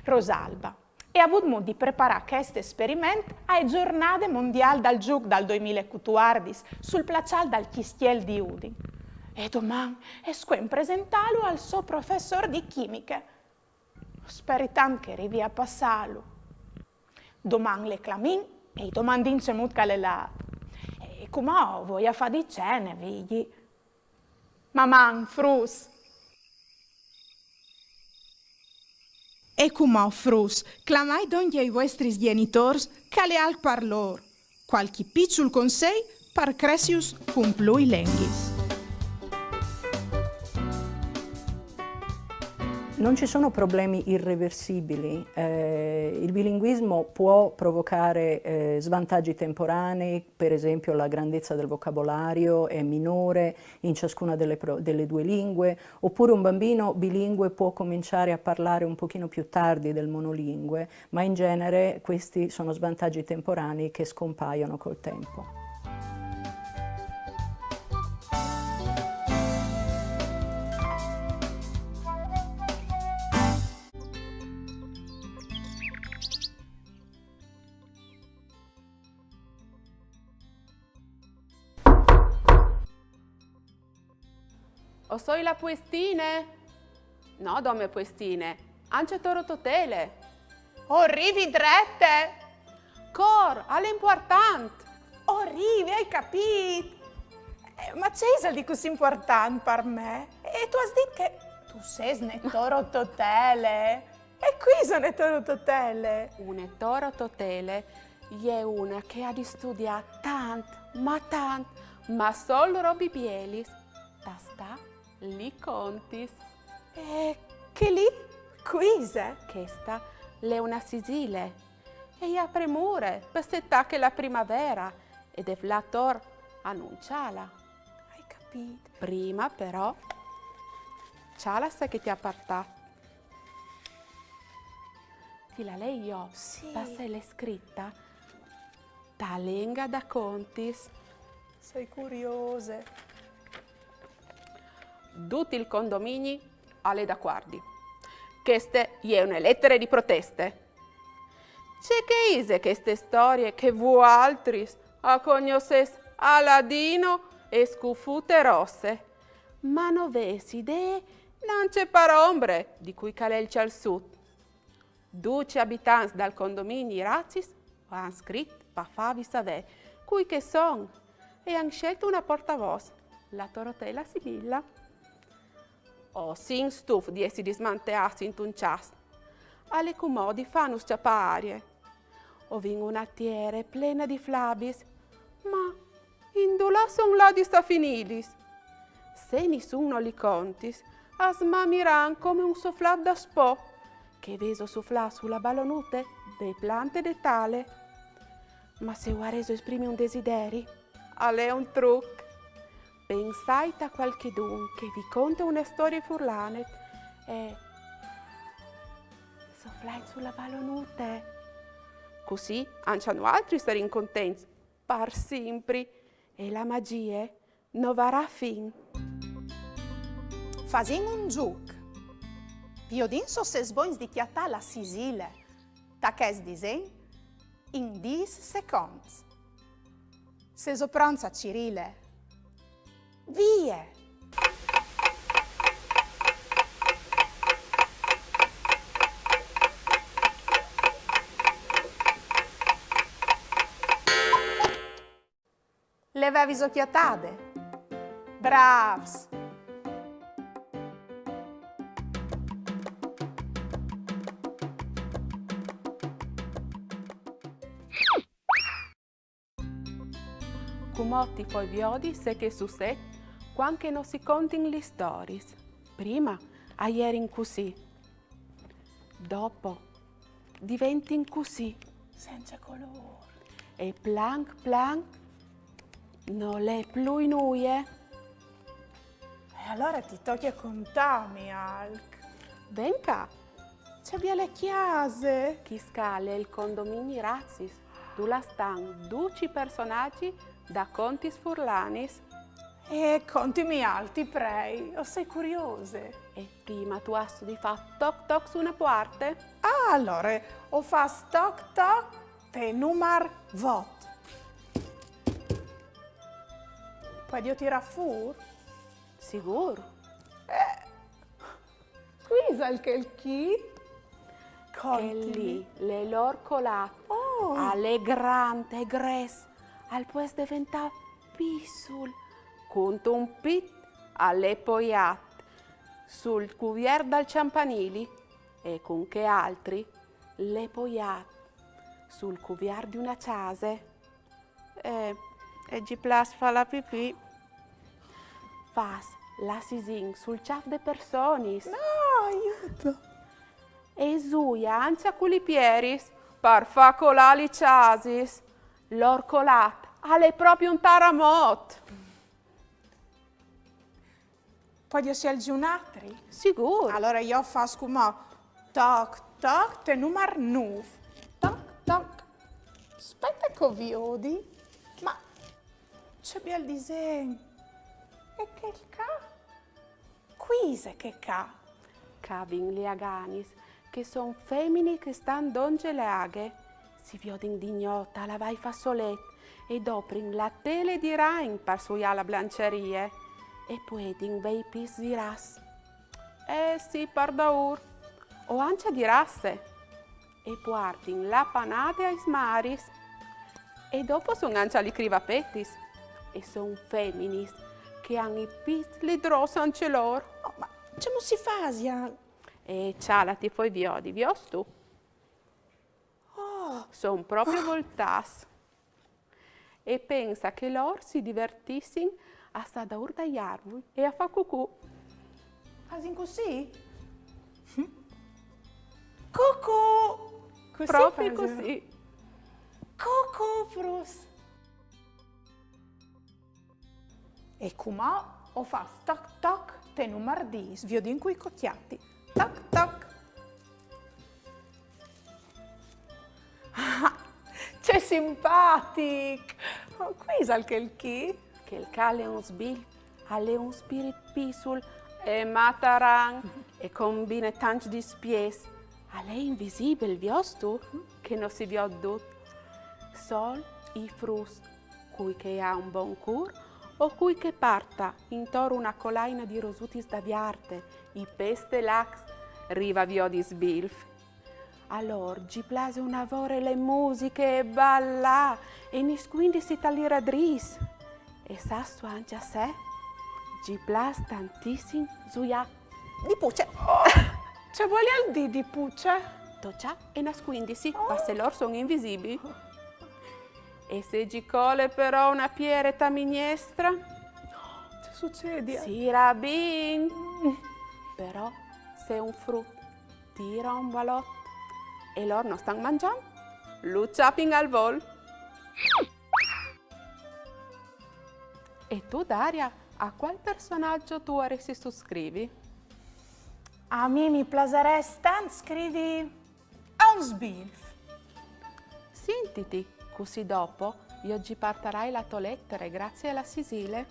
Rosalba e à vût mût di preparâ chest esperiment ae zornade mondiâl dal zûc dal doi mil e cutuardis sul plaçâl dal Cjistiel di Udin. E doman e scuen presentâlu al so professôr di chimiche. O speri tant che e rivi a passâlu. Doman le clamìn e i domandìn cemût che al è lât. E cumò o voi a fâ di cene, Vigji. Maman, fruts! E cumò, fruts, clamait dongje i vuestris gjenitôrs, che al è alc par lôr. Cualchi piçul consei par cressius cun plui lenghis. Non ci sono problemi irreversibili. Eh, il bilinguismo può provocare, eh, svantaggi temporanei, per esempio la grandezza del vocabolario è minore in ciascuna delle pro-, delle due lingue, oppure un bambino bilingue può cominciare a parlare un pochino più tardi del monolingue, ma in genere questi sono svantaggi temporanei che scompaiono col tempo. O soi la puestine? No, dome puestine, ancje torototele. O rivi drete! Cor, al è impuartant! O rivi, ai capît! Eh, ma ce isal di cussì impuartant par me? E tu âs dit che tu sês une torototele? E cui isal une torototele? Une torototele e je une che e à di studiâ tant, ma tant, ma sôl robis bielis, tastâ li contis. E chê li? Cui ise? Cheste e je une sisile. E e à premure, parcè che e tache la primavere e e deve lâ ator a nunciâle. Ai capît. Prime però, cjale ce che ti à puartât. Ti le lei jo? Sì. Parcè che e je scrite te lengue des contis. Soi curiose. Dut il condomini al è dacuardi. Cheste e je une letare di proteste. Ce che e ise cheste storie che vualtris e cognossês Aladino e Scufute Rosse, ma no vês idee nancje par ombre di cui che al è il cjalsut. Ducj i abitants dal condomini Racis a àn scrit par fâvi savê cui che a son e a àn sielt une puartavôs, la torotele Sibila. O sin stufs di jessi dismanteâts intun cjast. Al è cumò di fânus cjapâ arie. O vin une tiere plene di flabis, ma indulà son ladis a finîlis? Se nissun no li contis, a smamiran come un soflât daspò, che vêso soflât su la balonute de plante de tale. Ma se o vuarêso esprimi un desideri, al è un truc. Pensait a cualchidun che vi conte une storie furlane e soflait su la balonute. Cussì ancje nualtris o sarìn contents par simpri e la magjie no varà fin. Fasìn un zûc. Viodìn se o sês bogns di cjatâ la sisile ta chest disen in dîs seconts. Sêso pronts a cirîle? Vie! Le vêviso cjatade? Brâfs! Cumò ti foi viodi ce che sucêt cuant che no si contin lis storiis. Prime a jerin cussì. Dopo diventin cussì. Cence colôr. E planc planc nol è plui nuie. E alore ti tocje contâmi alc. Ven ca. Ce biele cjase! Chist ca al è il condomini Razis, dulà a stan ducj i personaçs da contis furlanis. E contimi alc, ti prei, o soi curiose. E prime tu âs di fâ toc toc su une puarte. Ah, alore, o fâs toc toc te numar vot. Puedio tirâ fûr? Sigûr. Eh, cui isal chel chi? Chel li al è l'orcolat. Oh. Al è grant e gres, al pues deventâ piçul, cuntun pît al è poiât sul cuviert dal cjampanili e cun chel altri al è poiât sul cuviert di une cjase. Eh, e gji plâs fâ la pipì. Fâs l'assisin sul cjâf des personis. No, aiuto! E zuie ancje cu lis pieris par fâ colâ lis cjasis. L'orcolat al è propit un taramot. Puedio sielzi un altri? Sigûr. Alore jo o fâs cumò toc toc te numar nûf. Toc toc. Spiete che o viodi. Ma ce biel disen. E chel ca? Cui ise chel ca? Ca a vin lis aganis, che a son feminis che a stan dongje la aghe. Si viodin di gnot a lavâ i façolets e a doprin la tele di ragn par suiâ la blancjarie e a puedin vê i pîts zirâts. Eh sì, par daûr. O ancje di rasse. E a puartin la panade aes maris. E dopo a son ancje lis crivapetis. E a son feminis che a àn i pîts lidrôs ancje lôr. Oh, ma cemût si fasial? E cjalati, ti fâs viodi, viostu? Oh. A son propit voltâts. E pense che lôr si divertissin a stâ daûr dai arbui e a fâ cucù. Fasin cussì? Cucù! Cussì propit fasin. Cussì. Cucù, fruts! E cumò o fâs toc toc te numar dîs, viodìn cui che o cjati. Toc toc. Ah, ce simpatic! Oh, cui isal chel chi? Chel ca al è un sbilf, al è un spirit piçul e mataran e a combine tancj dispiets. Al è invisibil, viostu? Che no si viôt dut. Sôl i fruts, cui che e à un bon cûr o cui che e puarte intor une colaine di rosutis da viarte, i pes stelacs, a rive a viodi i sbilfs. A lôr gji plâs une vore la musiche e balâ e niscuindisi ta lis radriis. E sâstu ancje ce? Gji plâs tantissim zuiâ di puce. Oh, ce vûl dî di puce? Tocjâ e nascuindisi, oh, parcè che lôr a son invisibii. E se gji cole però une piere ta mignestre? Ce sucedial? Si rabin! Però se un frut al tire un balot e lôr no stan mangjant, lu cjapin al vôl. E tu, Daria, a cuâl personaç tu vueressistu scrivi? A mi mi plasarès tant scrivi a un sbilf. Sintiti, cussì dopo jo gji puartarai la tô letare graciis a la Sisile.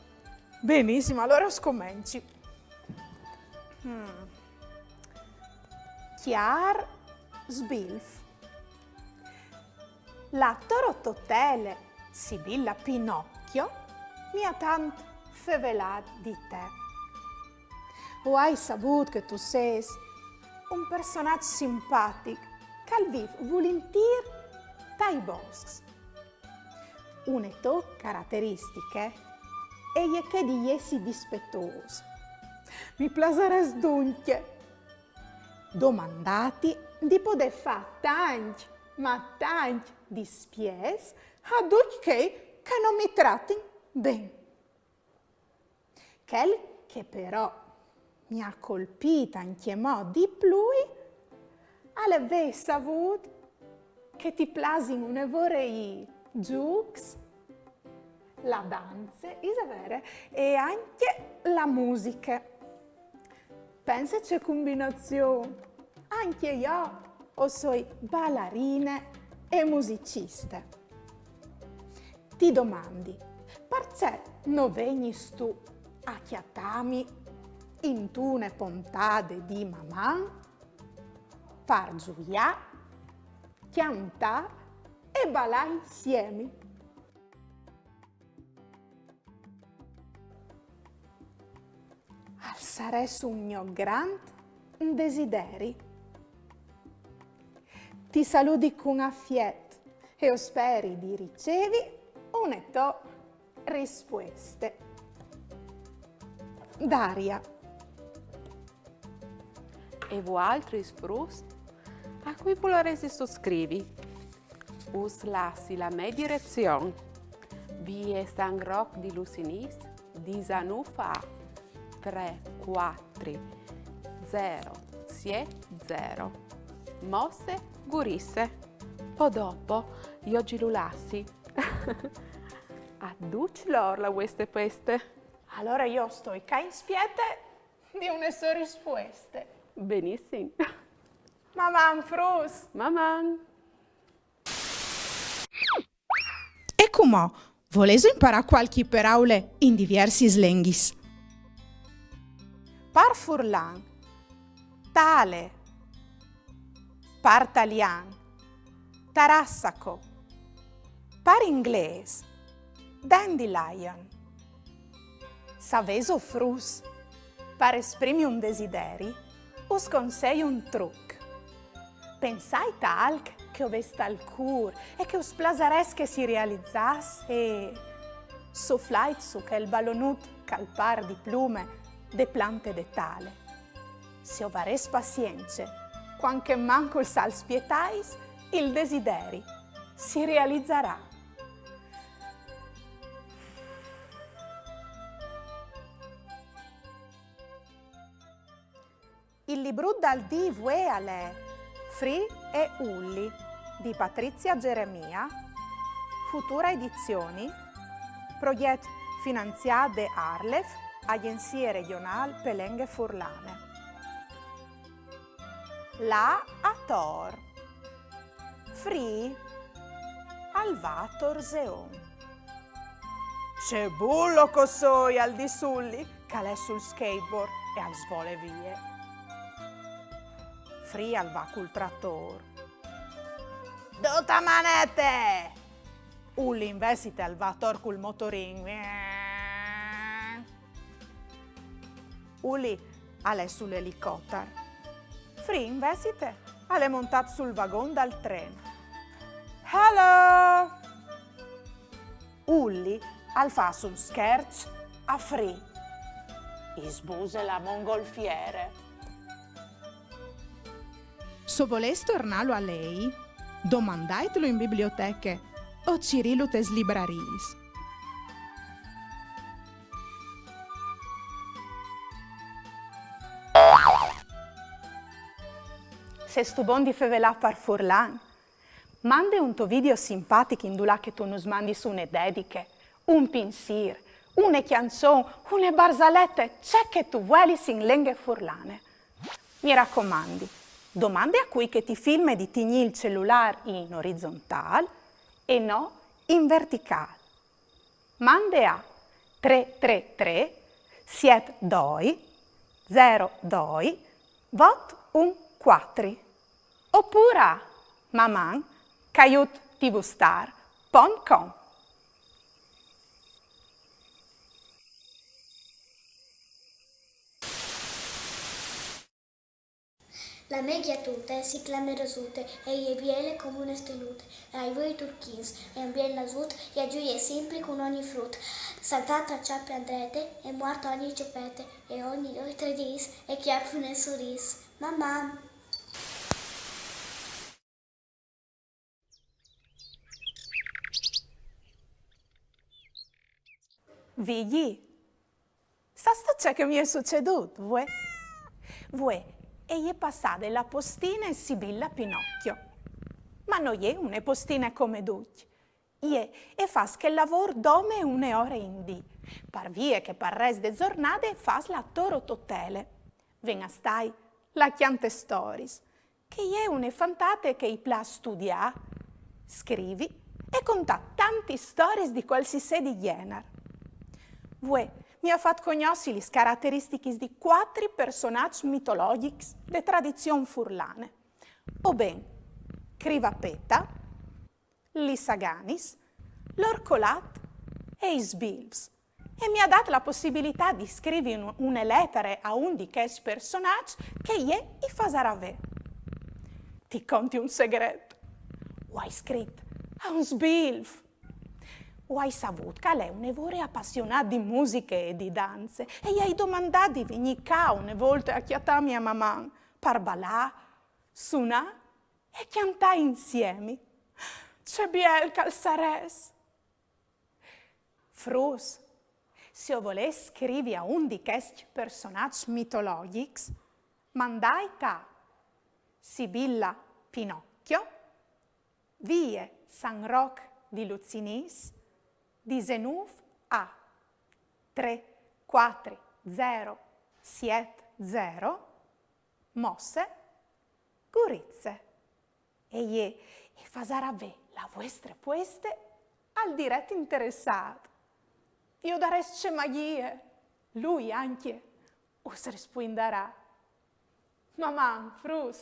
Benissim, alore o scomenci. Mm. Cjâr sbilf. La tô rototele, Sibilla Pinocchio, mi à tant fevelât di te. O ai savût che tu sês un personaç simpatic, che al vîf vulintîr tai boscs. Une tô carateristiche e je chê di jessi dispetôs. Mi plasarès duncje domandâti di podê fâ tancj, ma tancj dispiets a ducj chei che no mi tratin ben. Chel che però mi à colpît ancjemò di plui al è vê savût che ti plasin une vore i zûcs, la danze, ise vere, e ancje la musiche. Pense ce cumbinazion! Ancje jo o soi balarine e musiciste. Ti domandi, parcè no vegnistu a cjatâmi intune pontade di Maman? Par zuiâ, cjantâ e balâ insiemi. Al sarès un gno grant desideri. Ti saludi cun afiet e o speri di ricevi une tô rispueste. Daria. E vualtris fruts? A cui vularessistu scrivi? Us lassi la mê direzion. Vie San Roc di Lusinîs, disanûf A, trê cuatri zero siet zero. Mosse Gurisse. Po dopo, jo i lu lassi a ducj lôr la vuestre feste. Alore jo o stoi ca in spiete di une sô rispueste. Benissim. Maman, fruts! Maman! E cumò, volêso imparâ cualchi peraule in diviersis lenghis? Par furlan, tale. Par talian, tarassaco. Par inglês, dandelion. Savêso, fruts, par esprimi un desideri, us consei un truc. Pensait a alc che o vês tal cûr e che us plasarès che si realizàs e soflait su chel balonut che al pâr di plume de plante de tale. Se o varês pazience, cuant che mancul sal spietais, il desideri si realizarà. Il librut dal dì vuê al è Free e Ulli di Patrizia Geremia, Futura Edizioni, progjet finanziât de ARLeF, Agjenzie Regjonâl pe Lenghe Furlane. Lâ ator. Free al va a torzeon. Ce bulo che o soi, al dîs Ulli, che al è sul skateboard e al svole vie. Free al va cul tratôr. Dut a manete! Ulli invezit al va ator cul motorin. Ulli al è sul elicotar. Free invezit al è montât sul vagon dal tren. Hello! Ulli al fâs un scherç a Free. I sbuse la mongolfiere. Se o volês tornâlu a lei, domandaitlu in biblioteche o cirîlu tes librariis. Sêstu bon di fevelâ par furlan? Mande un to video simpatic indulà che tu nus mandis une dediche, un pinsîr, une cjançon, une barzalete, ce che tu vuelis in lenghe furlane. Mi racomandi, domande a cui che ti filme di tignî il celulâr in orizontâl e no in verticâl. Mande a trê trê trê siet doi zero doi vot un cuatri. Opûr a maman caiut tvstar pont com. La mê gjatute si clame Rosute e e je biele come une stelute, e à i voi turchins e un biel nasut e e zuie simpri cun ogni frut. Saltât a çape a drete e muart ogni çopete e ogni doi trê dîs e cjape une surîs. Maman! Vigji, sâstu ce che mi è sucedût, vuê? Vuê e je passade la postine Sibilla Pinocchio. Ma no je une postine come ducj. Jê e fâs chel lavôr dome une ore in dì, par vie che pal rest de zornade e fâs la torototele. Ven a stâi la Cjante Storiis, che e je une fantate che i plâs studiâ, scrivi e contâ tantis storiis di cualsisedi gjenar. Vuê mi à fat cognossi lis carateristichis di cuatri personaçs mitologjics de tradizion furlane, o ben Crivapeta, lis Aganis, l'Orcolat e i Sbilfs, e mi à dât la pussibilitât di scrivi un, une letare a un di chescj personaçs che jê i fasarà vê. Ti conti un segret. O ai scrit a un sbilf. O ai savût che al è une vore apassionât di musiche e di danze, e i ai domandât di vignî ca une volte a cjatâmi a Maman par balâ, sunâ e cjantâ insiemi. Ce biel che al sarès! Fruts, se o volês scrivi a un di chescj personaçs mitologjics, mandait a Sibilla Pinocchio, vie San Roc di Luzinîs, disenûf A, trê cuatri zero siet zero, Mosse, Gurize. E jê e fasarà vê la vuestre pueste al diret interessât. Viodarês ce magjie! Lui ancje us rispuindarà. Maman, fruts!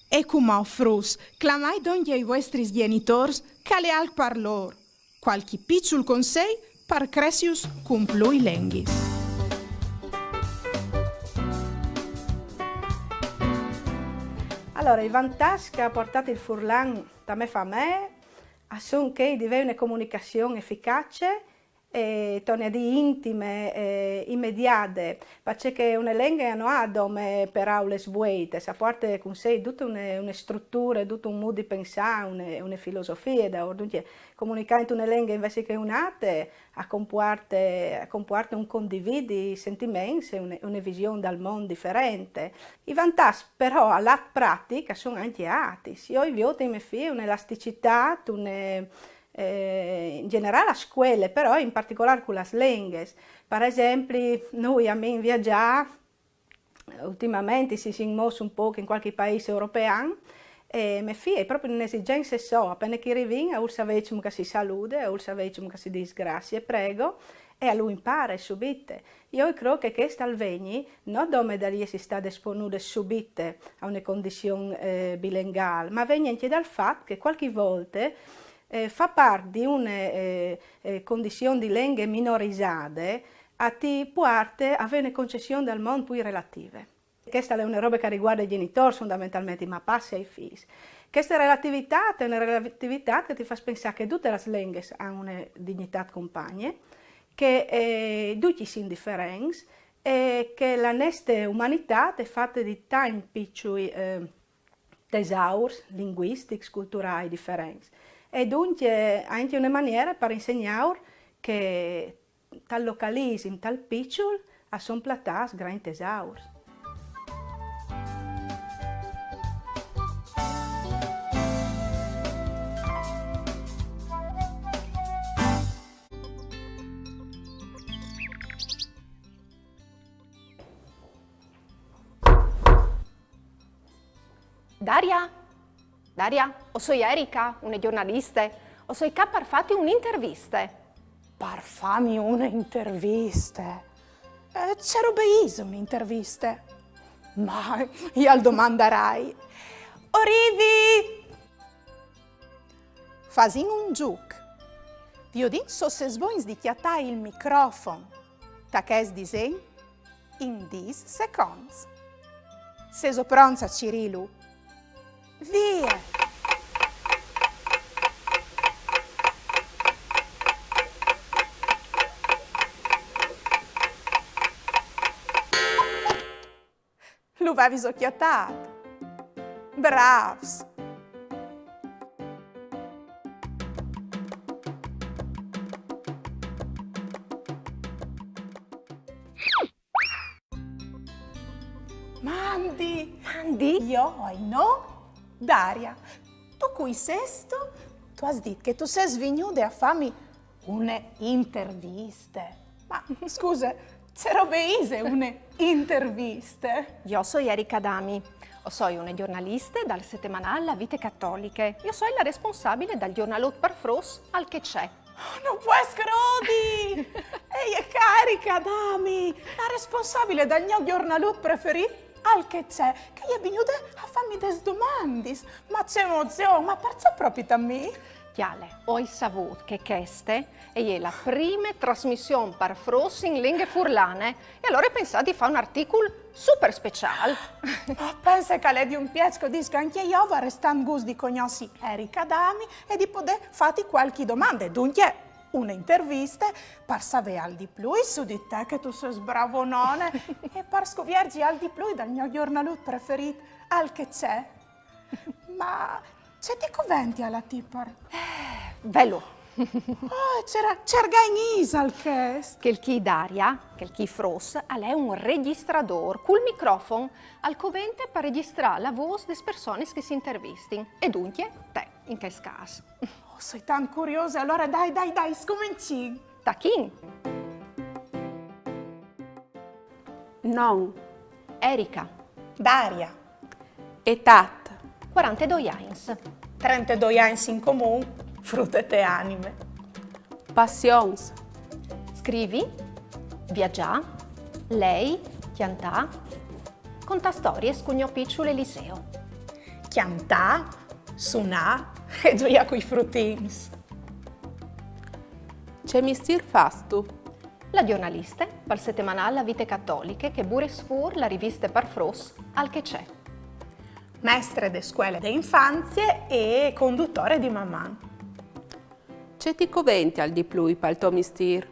E cumò, fruts, clamait dongje i vuestris gjenitôrs, che al è alc par lôr. Cualchi piçul consei par cressius cun plui lenghis. Alore, i vantaçs che al à puartât il furlan ta mê famee a son chei di vê une comunicazion eficace e, torni a dî, intime e imediade, parcè che une lenghe no à dome peraulis vueitis, e puarte cun sè dute une, une struture, dut un mût di pensâ, une, une filosofie, daûr. Duncje, comunicâ intune lenghe invezit che une altre, al compuarte, al compuarte un condividi sentiments e une, une vision dal mont diferente. I vantaçs, però, al at pratic a son ancje atis. Jo i viôt in mê fie une elasticitât, une, eh, in gjenerâl a scuele, però in particolâr cu lis lenghis. Par esempli, nô amìn viagjâ, ultimamentri si sin mossi un pôc in cualchi paîs european, e mê fie e je propit une esigence soe, a pene che i rivìn, a vûl savê cemût che si salude, a vûl savê cemût che si dîs graciis e prego, e a lu impare subite. Jo i crôt che chest al vegni no dome dal jessi stade esponude subite a une condizion, eh, bilengâl, ma al vegni ancje dal fat che cualchi volte, eh, fâ part di une, eh, eh, condizion di lenghe minorizade a ti puarte a vê une concession dal mont plui relative. Cheste e je une robe che e rivuarde i gjenitôrs fondamentalmentri, ma passe ai fîs. Cheste relativitât e je une relativitât che ti fâs pensâ che dutis lis lenghis a àn une dignitât compagne, che, eh, ducj i sin diferents e che la neste umanitât e je fate di tancj piçui, eh, tesaurs linguistics, culturâi diferents. E duncje, ancje une maniere par insegnâur che tal localisim, tal piçul, a son platâts grancj tesaurs. Daria? Daria, o soi Erika, une gjornaliste. O soi ca par fâti une interviste. Par fâmi une interviste? Eh, ce robe ise une interviste? Ma jo al domandarai. O rivi! Fasìn un zûc. Viodìn se o sês bogns di cjatâ il microfon ta chest disen in dîs seconts. Sêso pronts a cirîlu? Vie! Lu vêso cjatât? Brâfs! Mandi! Mandi! Jo o ai no Daria. Tu cui sêstu? Tu âs dit che tu sês vignude a fâmi une interviste. Ma scuse, Ce robe ise une interviste? Jo soi Erika Adami. O soi une gjornaliste dal setemanâl La Vite Catoliche. Jo soi la responsabile dal gjornalut par fruts Al che c'è. No pues crodi! E je ca Erika Adami, la responsabile dal gno gjornalut preferît, Al che c'è, che e je vignude a fâmi des domandis. Ma ce emozion, ma parcè propit a mi? Cjale, o ai savût che cheste e je la prime trasmission par fruts in lenghe furlane e alore o ai pensât di fâ un articul super speciâl. Ma pense che al è di un piaç, che o dîs che ancje jo o varès tant gust di cognossi Erika Adami e di podê fâti cualchi domande. Duncje, une interviste par savê alc di plui su di te, che tu sês bravonone, e par scuvierzi alc di plui dal gno gjornalut preferît, Al che c'è. Ma ce ti covential a ti par... Velu. Oh, ce ra-, ce argagn isal chest? Chel chi, Daria, chel chi, fruts, al è un regjistradôr cul microfon, al covente par regjistrâ la vôs des personis che si intervistin. E duncje, te, in chest câs. Oh, o soi tant curiose, alore dai, dai, dai, scomencìn. Tachìn! Non. Erika. Daria. Etât. Cuarantedoi agns. Trentedoi agns in comun, frute te anime. Passions. Scrivi, viagjâ, lei, cjantâ, contâ storiis cul gno piçul Eliseo. Cjantâ, sunâ e zuiâ cui frutins. Ce mistîr fâstu? La gjornaliste pal setemanâl La Vite Catoliche che e bute fûr la riviste par fruts Al che c'è. Mestre de scuele de infanzie e condutore di Maman. Ce ti covential di plui pal to mistîr?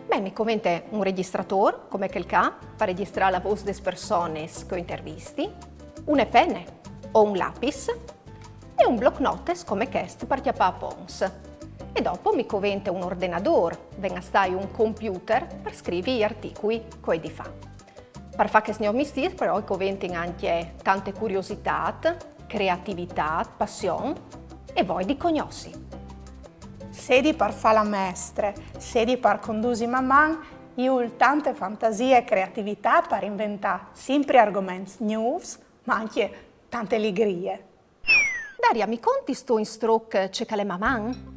Ben, mi covente un regjistradôr, come chel ca, par regjistrâ la vôs des personis che o intervisti, une pene o un lapis e un blocnotes come chest par cjapâ aponts. E dopo mi covente un ordenadôr, ven a stâi un computer, par scrivi i articui che o ai di fâ. Par fâ chest gno mistîr, però, e coventin ancje tante curiositât, creativitât, passion e voie di cognossi. Sedi par fâ la mestre, sedi par condusi Maman, i vûl tante fantasie e creativitât par inventâ simpri argoments gnûfs, ma ancje tante ligrie. Daria, mi contistu in struc ce che al è Maman?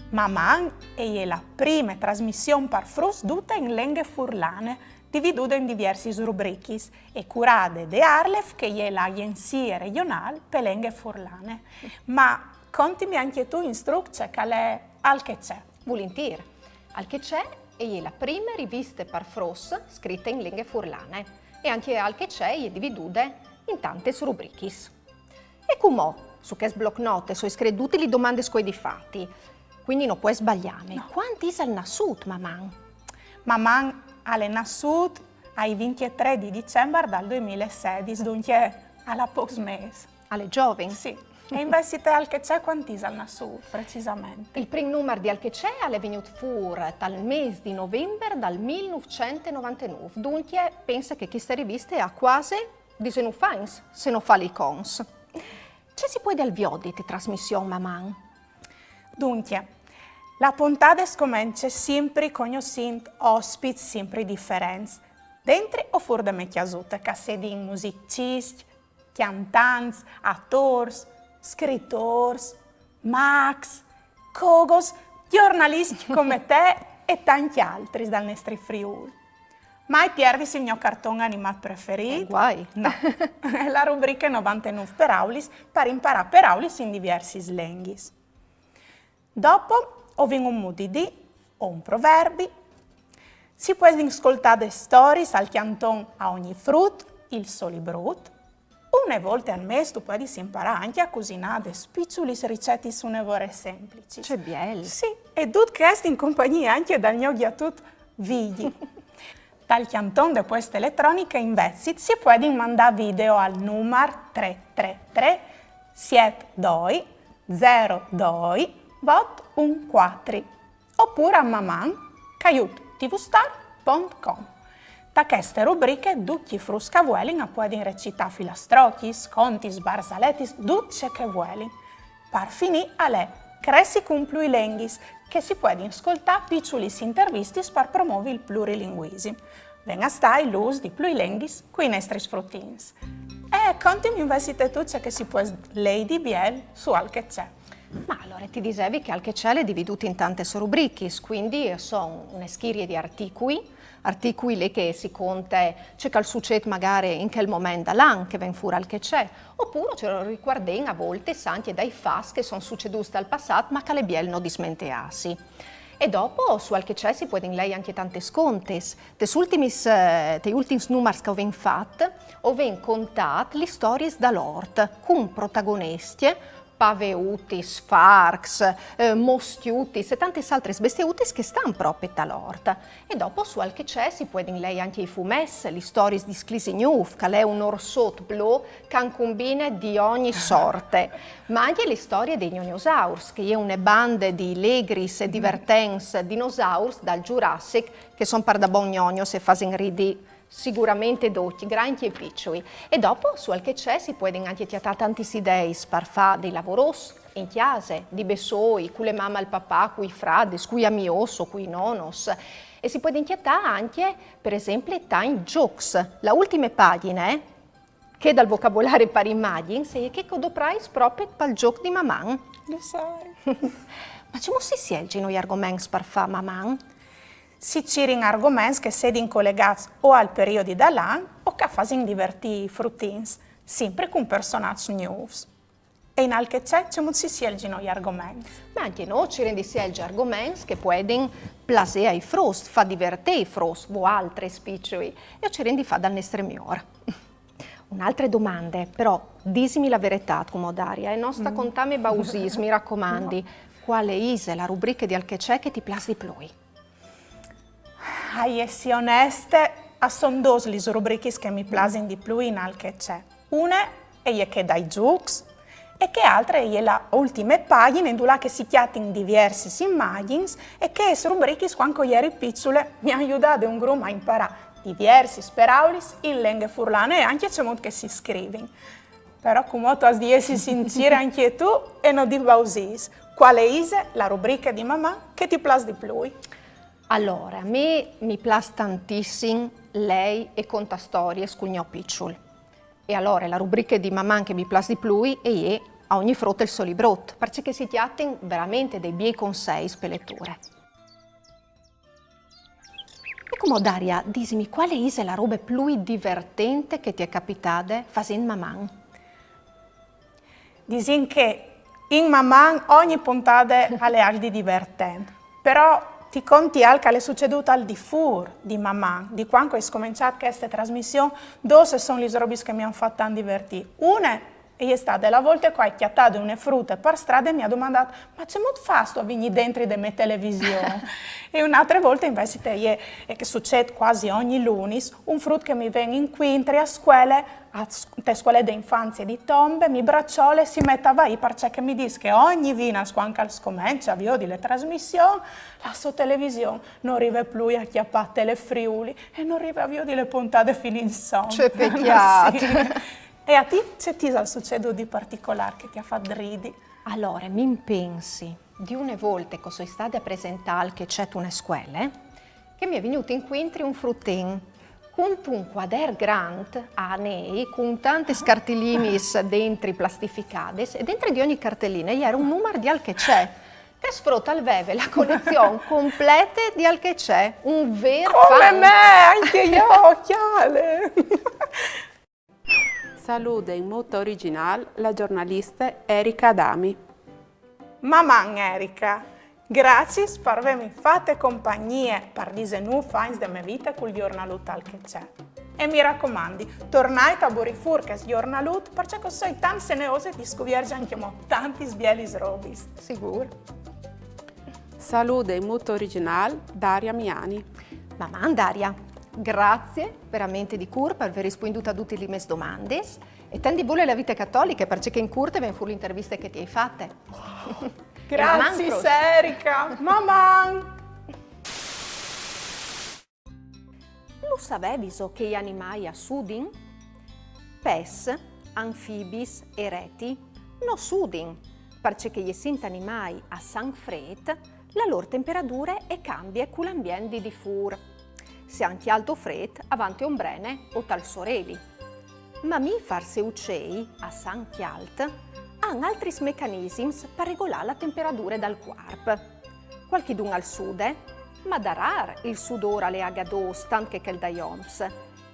Maman e je la prime trasmission par fruts dute in lenghe furlane, dividude in diviersis rubrichis e curade de ARLeF, che e je la agjenzie regjonâl pe lenghe furlane. Ma contimi ancje tu in struc ce che al è Al che c'è. Vulintîr. Al che c'è e je la prime riviste par fruts scrite in lenghe furlane. E ancje Al che c'è e je dividude in tantis rubrichis. E cumò, su chest blocnotes o ai scrit dutis lis domandis che o ai di fâti. Cuindi no pues sbaliâmi. No. Cuant isal nassût Maman? Maman al è nassût ai vincjetrê di Dicembar dal doi mil e sedis, duncje al à pôcs mês. Al è zovin. Sì. E invezit Al che c'è cuant isal nassût, precisamente? Il prin numar di Al che c'è al è vignût fûr tal mês di Novembar dal mil nûfcent e novantenûf. Duncje, pense che cheste riviste e à cuasi disenûf agns, se no fâs i conts. Ce si puedial viodi te trasmission Maman? Duncje, la pontade e scomence simpri cognossint ospits simpri diferents, dentri o fûr de mê cjasute, che a sedin musiciscj, cjantants, atôrs, scritôrs, macs, cogos, gjornaliscj come te e tancj altris dal nestri Friûl. Mai pierdisi il gno carton animât preferît. Eh, guai. No. La rubriche novantenûf peraulis par imparâ peraulis in diviersis lenghis. Dopo o vin un mût di dî o un proverbi. Si puedin scoltâ des storiis al cjanton A ogni frut il so librut. Une volte al mês tu puedis imparâ ancje a cusinâ des piçulis ricetis une vore semplicis. Ce biel. Sì, e dut chest in compagnie ancje dal gno gjatut Vigji. Dal cjanton de pueste eletroniche invezit si puedin mandâ video al numar trê trê trê siet doi zero doi vot un cuatri. Opûr a maman caiut tvstar pont com. Ta cheste rubriche ducj i fruts che a vuelin a puedin recitâ filastrocjis, contis, barzaletis, dut ce che a vuelin. Par finî al è Cressi cun plui lenghis, che si puedin scoltâ piçulis intervistis par promôvi il plurilinguisim. Ven a stâi l'ûs di plui lenghis cui nestris frutins. E contimi invezit tu ce che si pues lei di biel su Alc e ce. Ma alore ti disevi che Alc e ce al è dividût in tantis rubrichis, cuindi a son une schirie di articui, articui li che si conte ce che al sucêt magari in chel moment dal an che ven fûr Alc e ce, opûr ce ricuardìn a voltis ancje dai fats che a son sucedûts tal passât, ma che al è biel no dismenteâsi. E dopo su Alc e ce si puedin lei ancje tantis contis. Tes ultimis, eh, tai ultims numars che o vin fat, o vin contât lis storiis dal ort, cun protagonescje paveutis, farcs, eh, mostiutis e tantis altris bestiutis che a stan propit tal ort. E dopo su Alc e ce si puedin lei ancje i fumets, lis storiis di Sclisi Gnûf, che al è un orsot blu che al cumbine di ogni sorte, ma ancje la storie dai gnognosaurs, che e je une bande di legris e divertents dinosaurs dal Jurassic, che a son pardabon gnognos e a fasin ridi siguramentri ducj, grancj e piçui. E dopo su Alc e ce si puedin ancje cjatâ tantis ideis par fâ dai lavorôs in cjase, di bessôi, cu la mame e il papà, cui fradis, cui amiôs o cui nonos. E si puedin cjatâ ancje, par esempli, tancj zûcs. La ultime pagjine, chê dal vocabolari par imagjins, e je chê che o doprais propit pal zûc di Maman. Lu sai. Ma cemût si sielzino i argoments par fâ Maman? Si cirin argoments che a sedin colegâts o al periodi dal an o che a fasin divertî i frutins, simpri cun personaçs gnûfs. E in Alc e ce cemût si sielzino i argoments? Ma ancje nô o cirin di sielzi argoments che a puedin plasê ai fruts, fâ divertî i fruts, voaltris piçui, e o cirin di fâ dal nestri miôr. Une altre domande, però disimi la veretât cumò, Daria, e no sta contâmi bausiis, mi racomandi. Cuale ise la rubriche di Alc e ce che ti plâs di plui? A jessi oneste, a son dôs lis rubrichis che mi plasin di plui in Alc e ce. Une e je chê dai zûcs, e chê altre e je la ultime pagjine, indulà che si cjatin diviersis imagjins, e chês rubrichis, cuant che o jeri piçule, mi àn judade un grum a imparâ diviersis peraulis in lenghe furlane e ancje cemût che si scrivin. Però cumò tu âs di jessi sincire ancje tu e no dî bausiis. Cuale ise la rubriche di Maman che ti plâs di plui? Alore, a mi mi plâs tantissim lei e contâ storiis cul gno piçul. E alore la rubriche di Maman che mi plâs di plui e je A ogni frut il so librut, parcè che si cjatin verementri dai biei conseis pe leture. E cumò, Daria, disimi, cuale ise la robe plui divertente che ti è capitade fasint Maman? Disìn che in Maman ogni pontade al è alc di divertent. Però ti conti alc che al è sucedût al di fûr di Maman, di cuant che o ai scomençât cheste trasmission, dôs a son lis robis che mi àn fat tant divertî. Une e je stade la volte che o ai cjatade une frute par strade e mi à domandât: «Ma cemût fâstu a vignî dentri de mê television?» E une altre volte invezit e je, e che sucêt cuasi ogni lunis, un frut che mi ven incuintri a scuele, a s-, te scuele de infanzie di Tombe, mi braçole e si met a vaî, parcè che mi dîs che ogni vinas, cuant che al scomence a viodi la trasmission, la sô television no rive plui a cjapâ Telefriuli e no rive a viodi la pontade fin insom. Ce pecjât! Sì. E a ti ce ti isal sucedût di particolâr che ti à fat ridi? Alore, mi impensi di une volte che o soi stade a presentâ alc e ce te scuele, che mi è vignût incuintri un frutin cuntun cuader grant a nei, cun tantis cartilinis dentri plastificadis, e dentri di ogni carteline e jere un numar di alc e ce. Chest frut al veve la colezion complete di alc e ce, un vêr fan. Come me, ancje jo, cjale! Salude in mût origjinâl la gjornaliste Erika Adami. Maman Erika, graciis par vêmi fate compagnie par disenûf agns de mê vite cul gjornalut Alc e ce. E mi racomandi, tornait a burî fûr chest gjornalut, parcè che o soi tant seneose di scuvierzi ancjemò tantis bielis robis. Sigûr. Salude in mût origjinâl Daria Miani. Maman Daria, graciis verementri di cûr par vê rispuindût a dutis lis mês domandis e tendi bule la vite catoliche, parcè che in cûr e ven fûr la interviste che ti ai fate. Graciis, Erika! Maman! Lu saveviso che i animâi a sudin? Pes, anfibis e reti no sudin, parcè che i essint animâi a sanc frêt, La lôr temperadure e cambie cul ambient di difûr. Se àn cjalt o frêt, a van te ombrene o tal soreli. Mamifars e ucei, a san cjalt, àn altris mecanisims par regolâ la temperadure dal cuarp. Cualchidun al sude, ma da râr il sudôr al è agadôs tant che chel dai oms.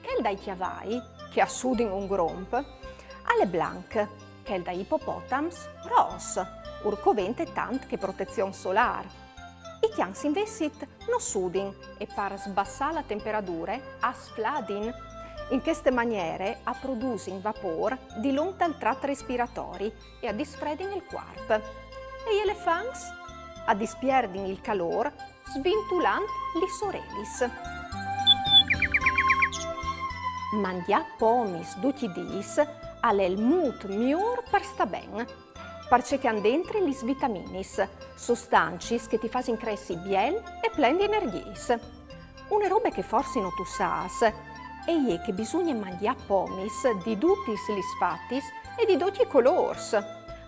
Chel dai cjavai, che a sudin un gromp, al è blanc, chel dai ipopotams ros, ur covente tant che protezion solâr. I cjans invezit no sudin e par sbassâ la temperadure a sfladin. In cheste maniere a produsin vapôr dilunc dal trat respiratori e a disfredin il cuarp. E i elefants? A dispierdin il calôr svintulant lis orelis. Mangjâ pomis ducj i dîs al è il mût miôr par stâ ben, parcè che a àn dentri lis vitaminis, sostancis che ti fasin cressi biel e plen di energiis. Une robe che forsi no tu sâs e je che bisugne mangjâ pomis di dutis lis fatis e di ducj i colôrs.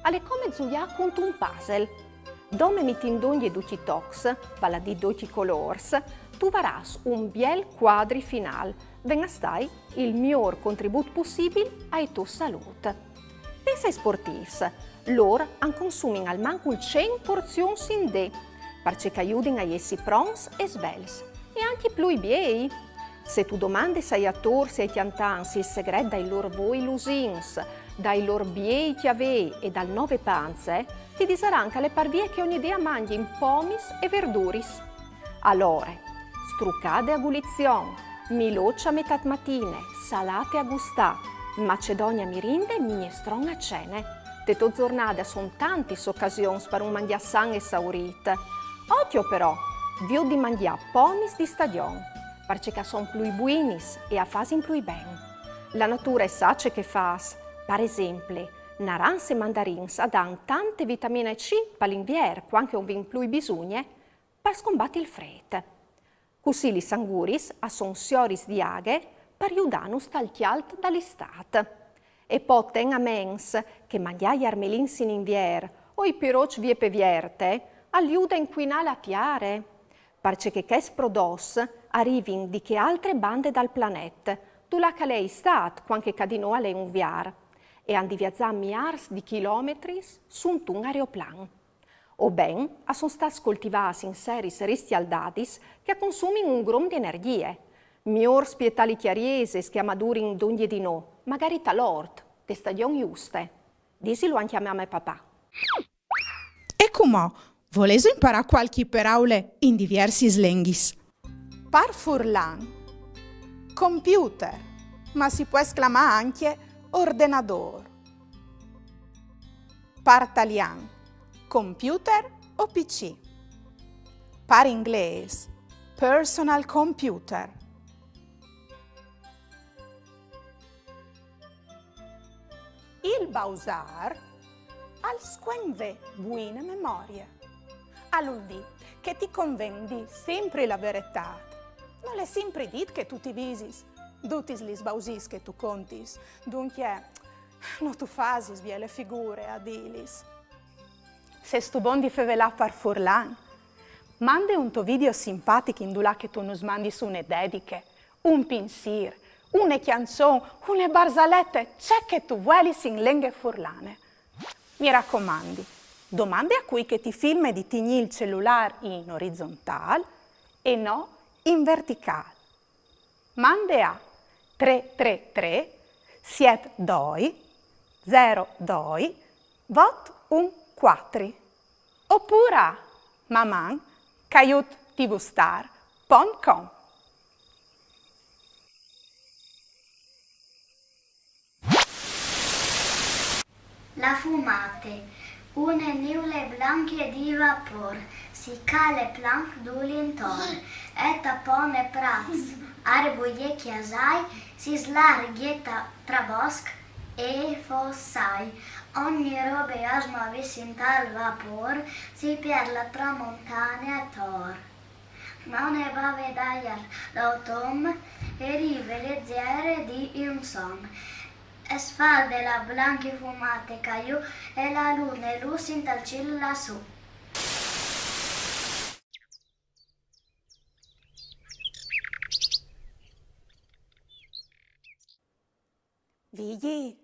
Al è come zuiâ cuntun puzzle. Dome mitint dongje ducj i tocs, vâl a dî ducj i colôrs, tu varâs un biel cuadri finâl, ven a stâi il miôr contribût pussibil ae tô salût. Pensa ai sportîfs, lôr a 'nd consumin almancul cent porzions in dì, parcè che a judin a jessi pronts e svelts, e ancje plui biei. Se tu domandis ai atôrs e ai cjantants il segret dai lôr voi lusins, dai lôr biei cjavei e dal nove panze, ti disaran che al è par vie che ogni dì a mangjin pomis e verduris. Alore, strucade a gulizion, miloç a metât matine, salate a gustâ, macedonie a mirinde, mignestron a cene. Te tô zornade a son tantis ocasions par un mangjâ san e saurît. Ocjo però, viôt di mangjâ pomis di stagjon, parcè che a son plui buinis e a fasin plui ben. La nature e sa ce che e fâs. Par esempli, narançs e mandarins a dan tante vitamine C pal invier, cuant che o 'nd vin plui bisugne, par scombati il frêt. Cussì lis anguris a son sioris di aghe par judânus tal cjalt dal Istât. E po ten a ments che mangjâ i armelins in invier o i piroçs vie pe vierte al jude a incuinâ la tiare, parcè che chescj prodots a rivin di chê altre bande dal planet, dulà che al è Istât, cuant che ca di nô al è Unvier, e a 'nd viazà miârs di chilometris suntun aeroplan. O ben, a son stâts coltivâts in seris riscjaldadis che a consumin un grum di energjie. Miôr spietâ li cjariesis che a madurin dongje di nô, magari tal ort, te stagjon juste. Disilu ancje a mame e papà. E cumò, volêso imparâ cualchi peraule in diviersis lenghis? Par furlan, computer, ma si pues clamâ ancje ordenadôr. Par talian, computer o P C. Par inglês, personal computer. Il bausâr al scuen vê buine memorie. Al vûl dî che ti conven dî simpri la veretât. Nol è simpri dit che tu ti visis dutis lis bausîs che tu contis, duncje no tu fasis biele figure a dîlis. Sêstu bon di fevelâ par furlan? Mande un to video simpatic indulà che tu nus mandis une dediche, un pinsîr, une cjançon, une barzalete, ce che tu vuelis in lenghe furlane. Mi racomandi, domande a cui che ti filme di tignî il celulâr in orizontâl e no in verticâl. Mande a trê trê trê siet doi zero doi vot un cuatri opûr a maman caiut tvstar pont com. La fumate. Une niule blancje di vapôr si cale planc dulintor, e tapone prats, arbui e cjasai, si slargje ta, tra bosc e fossai. Ogni robe a smove sint'al vapôr, si piert la tramontane ator. Ma une bave d'aiar d'autom e rive lezere di insom. E sfalde la blancje fumate ca jù e la lune lûs intal cîl lassù. Figli,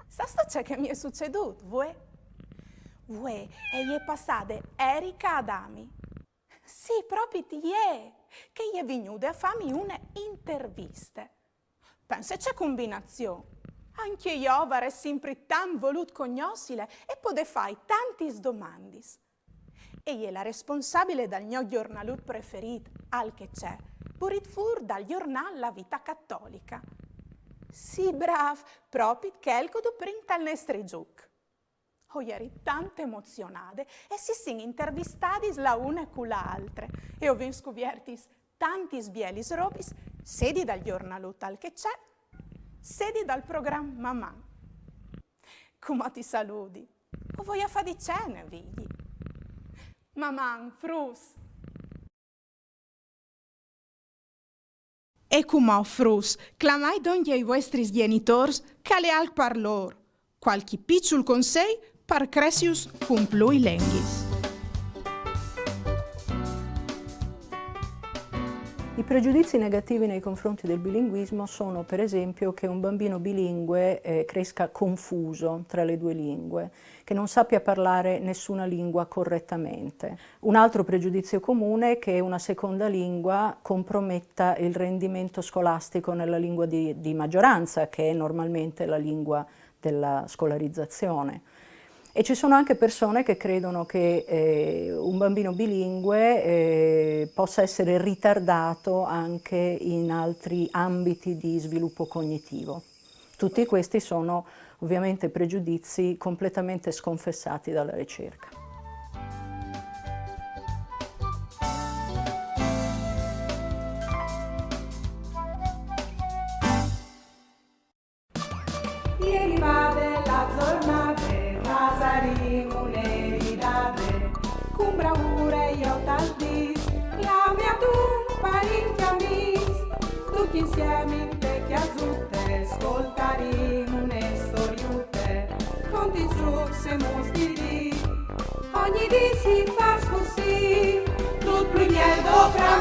sâstu ce che mi è sucedût, vuê? Vuê e je passade Erika Adami. Sì, propit jê, che e je vignude a fâmi une interviste. Pense ce combinazion! Ancje jo o varès simpri tant volût cognossile e podê fâi tantis domandis. E je la responsabile dal gno gjornalut preferît, Alc e ce, burît fûr dal gjornâl La Vita Cattolica. Sì, brâf, propit chel che o duprìn tal nestri zûc. O jeri tant emozionade e si sin intervistadis la une cu la altre e o vin scuviertis tantis bielis robis, sedi dal gjornalut Alc e ce, sedi dal program Maman. Cumò ti saludi. O voia fâ di cene, Vigji. Maman, fruts! E cumò, fruts, clamait dongje i vuestris gjenitôrs, che al è alc par lôr. Cualchi piçul consei par cressiju cun plui lenghis. I pregiudizi negativi nei confronti del bilinguismo sono, per esempio, che un bambino bilingue, eh, cresca confuso tra le due lingue, che non sappia parlare nessuna lingua correttamente. Un altro pregiudizio comune è che una seconda lingua comprometta il rendimento scolastico nella lingua di, di maggioranza, che è normalmente la lingua della scolarizzazione. E ci sono anche persone che credono che, eh, un bambino bilingue, eh, possa essere ritardato anche in altri ambiti di sviluppo cognitivo. Tutti questi sono ovviamente pregiudizi completamente sconfessati dalla ricerca. E rivade la zornade, fasarìn une ridade, cun braure jo tal dîs, clami adun parint e amîs, ducj insiemi inte cjasute, scoltarìn une storiute, contis zûcs e mûts di dì. Ogni dì si fâs cussì, dut plui biel dopra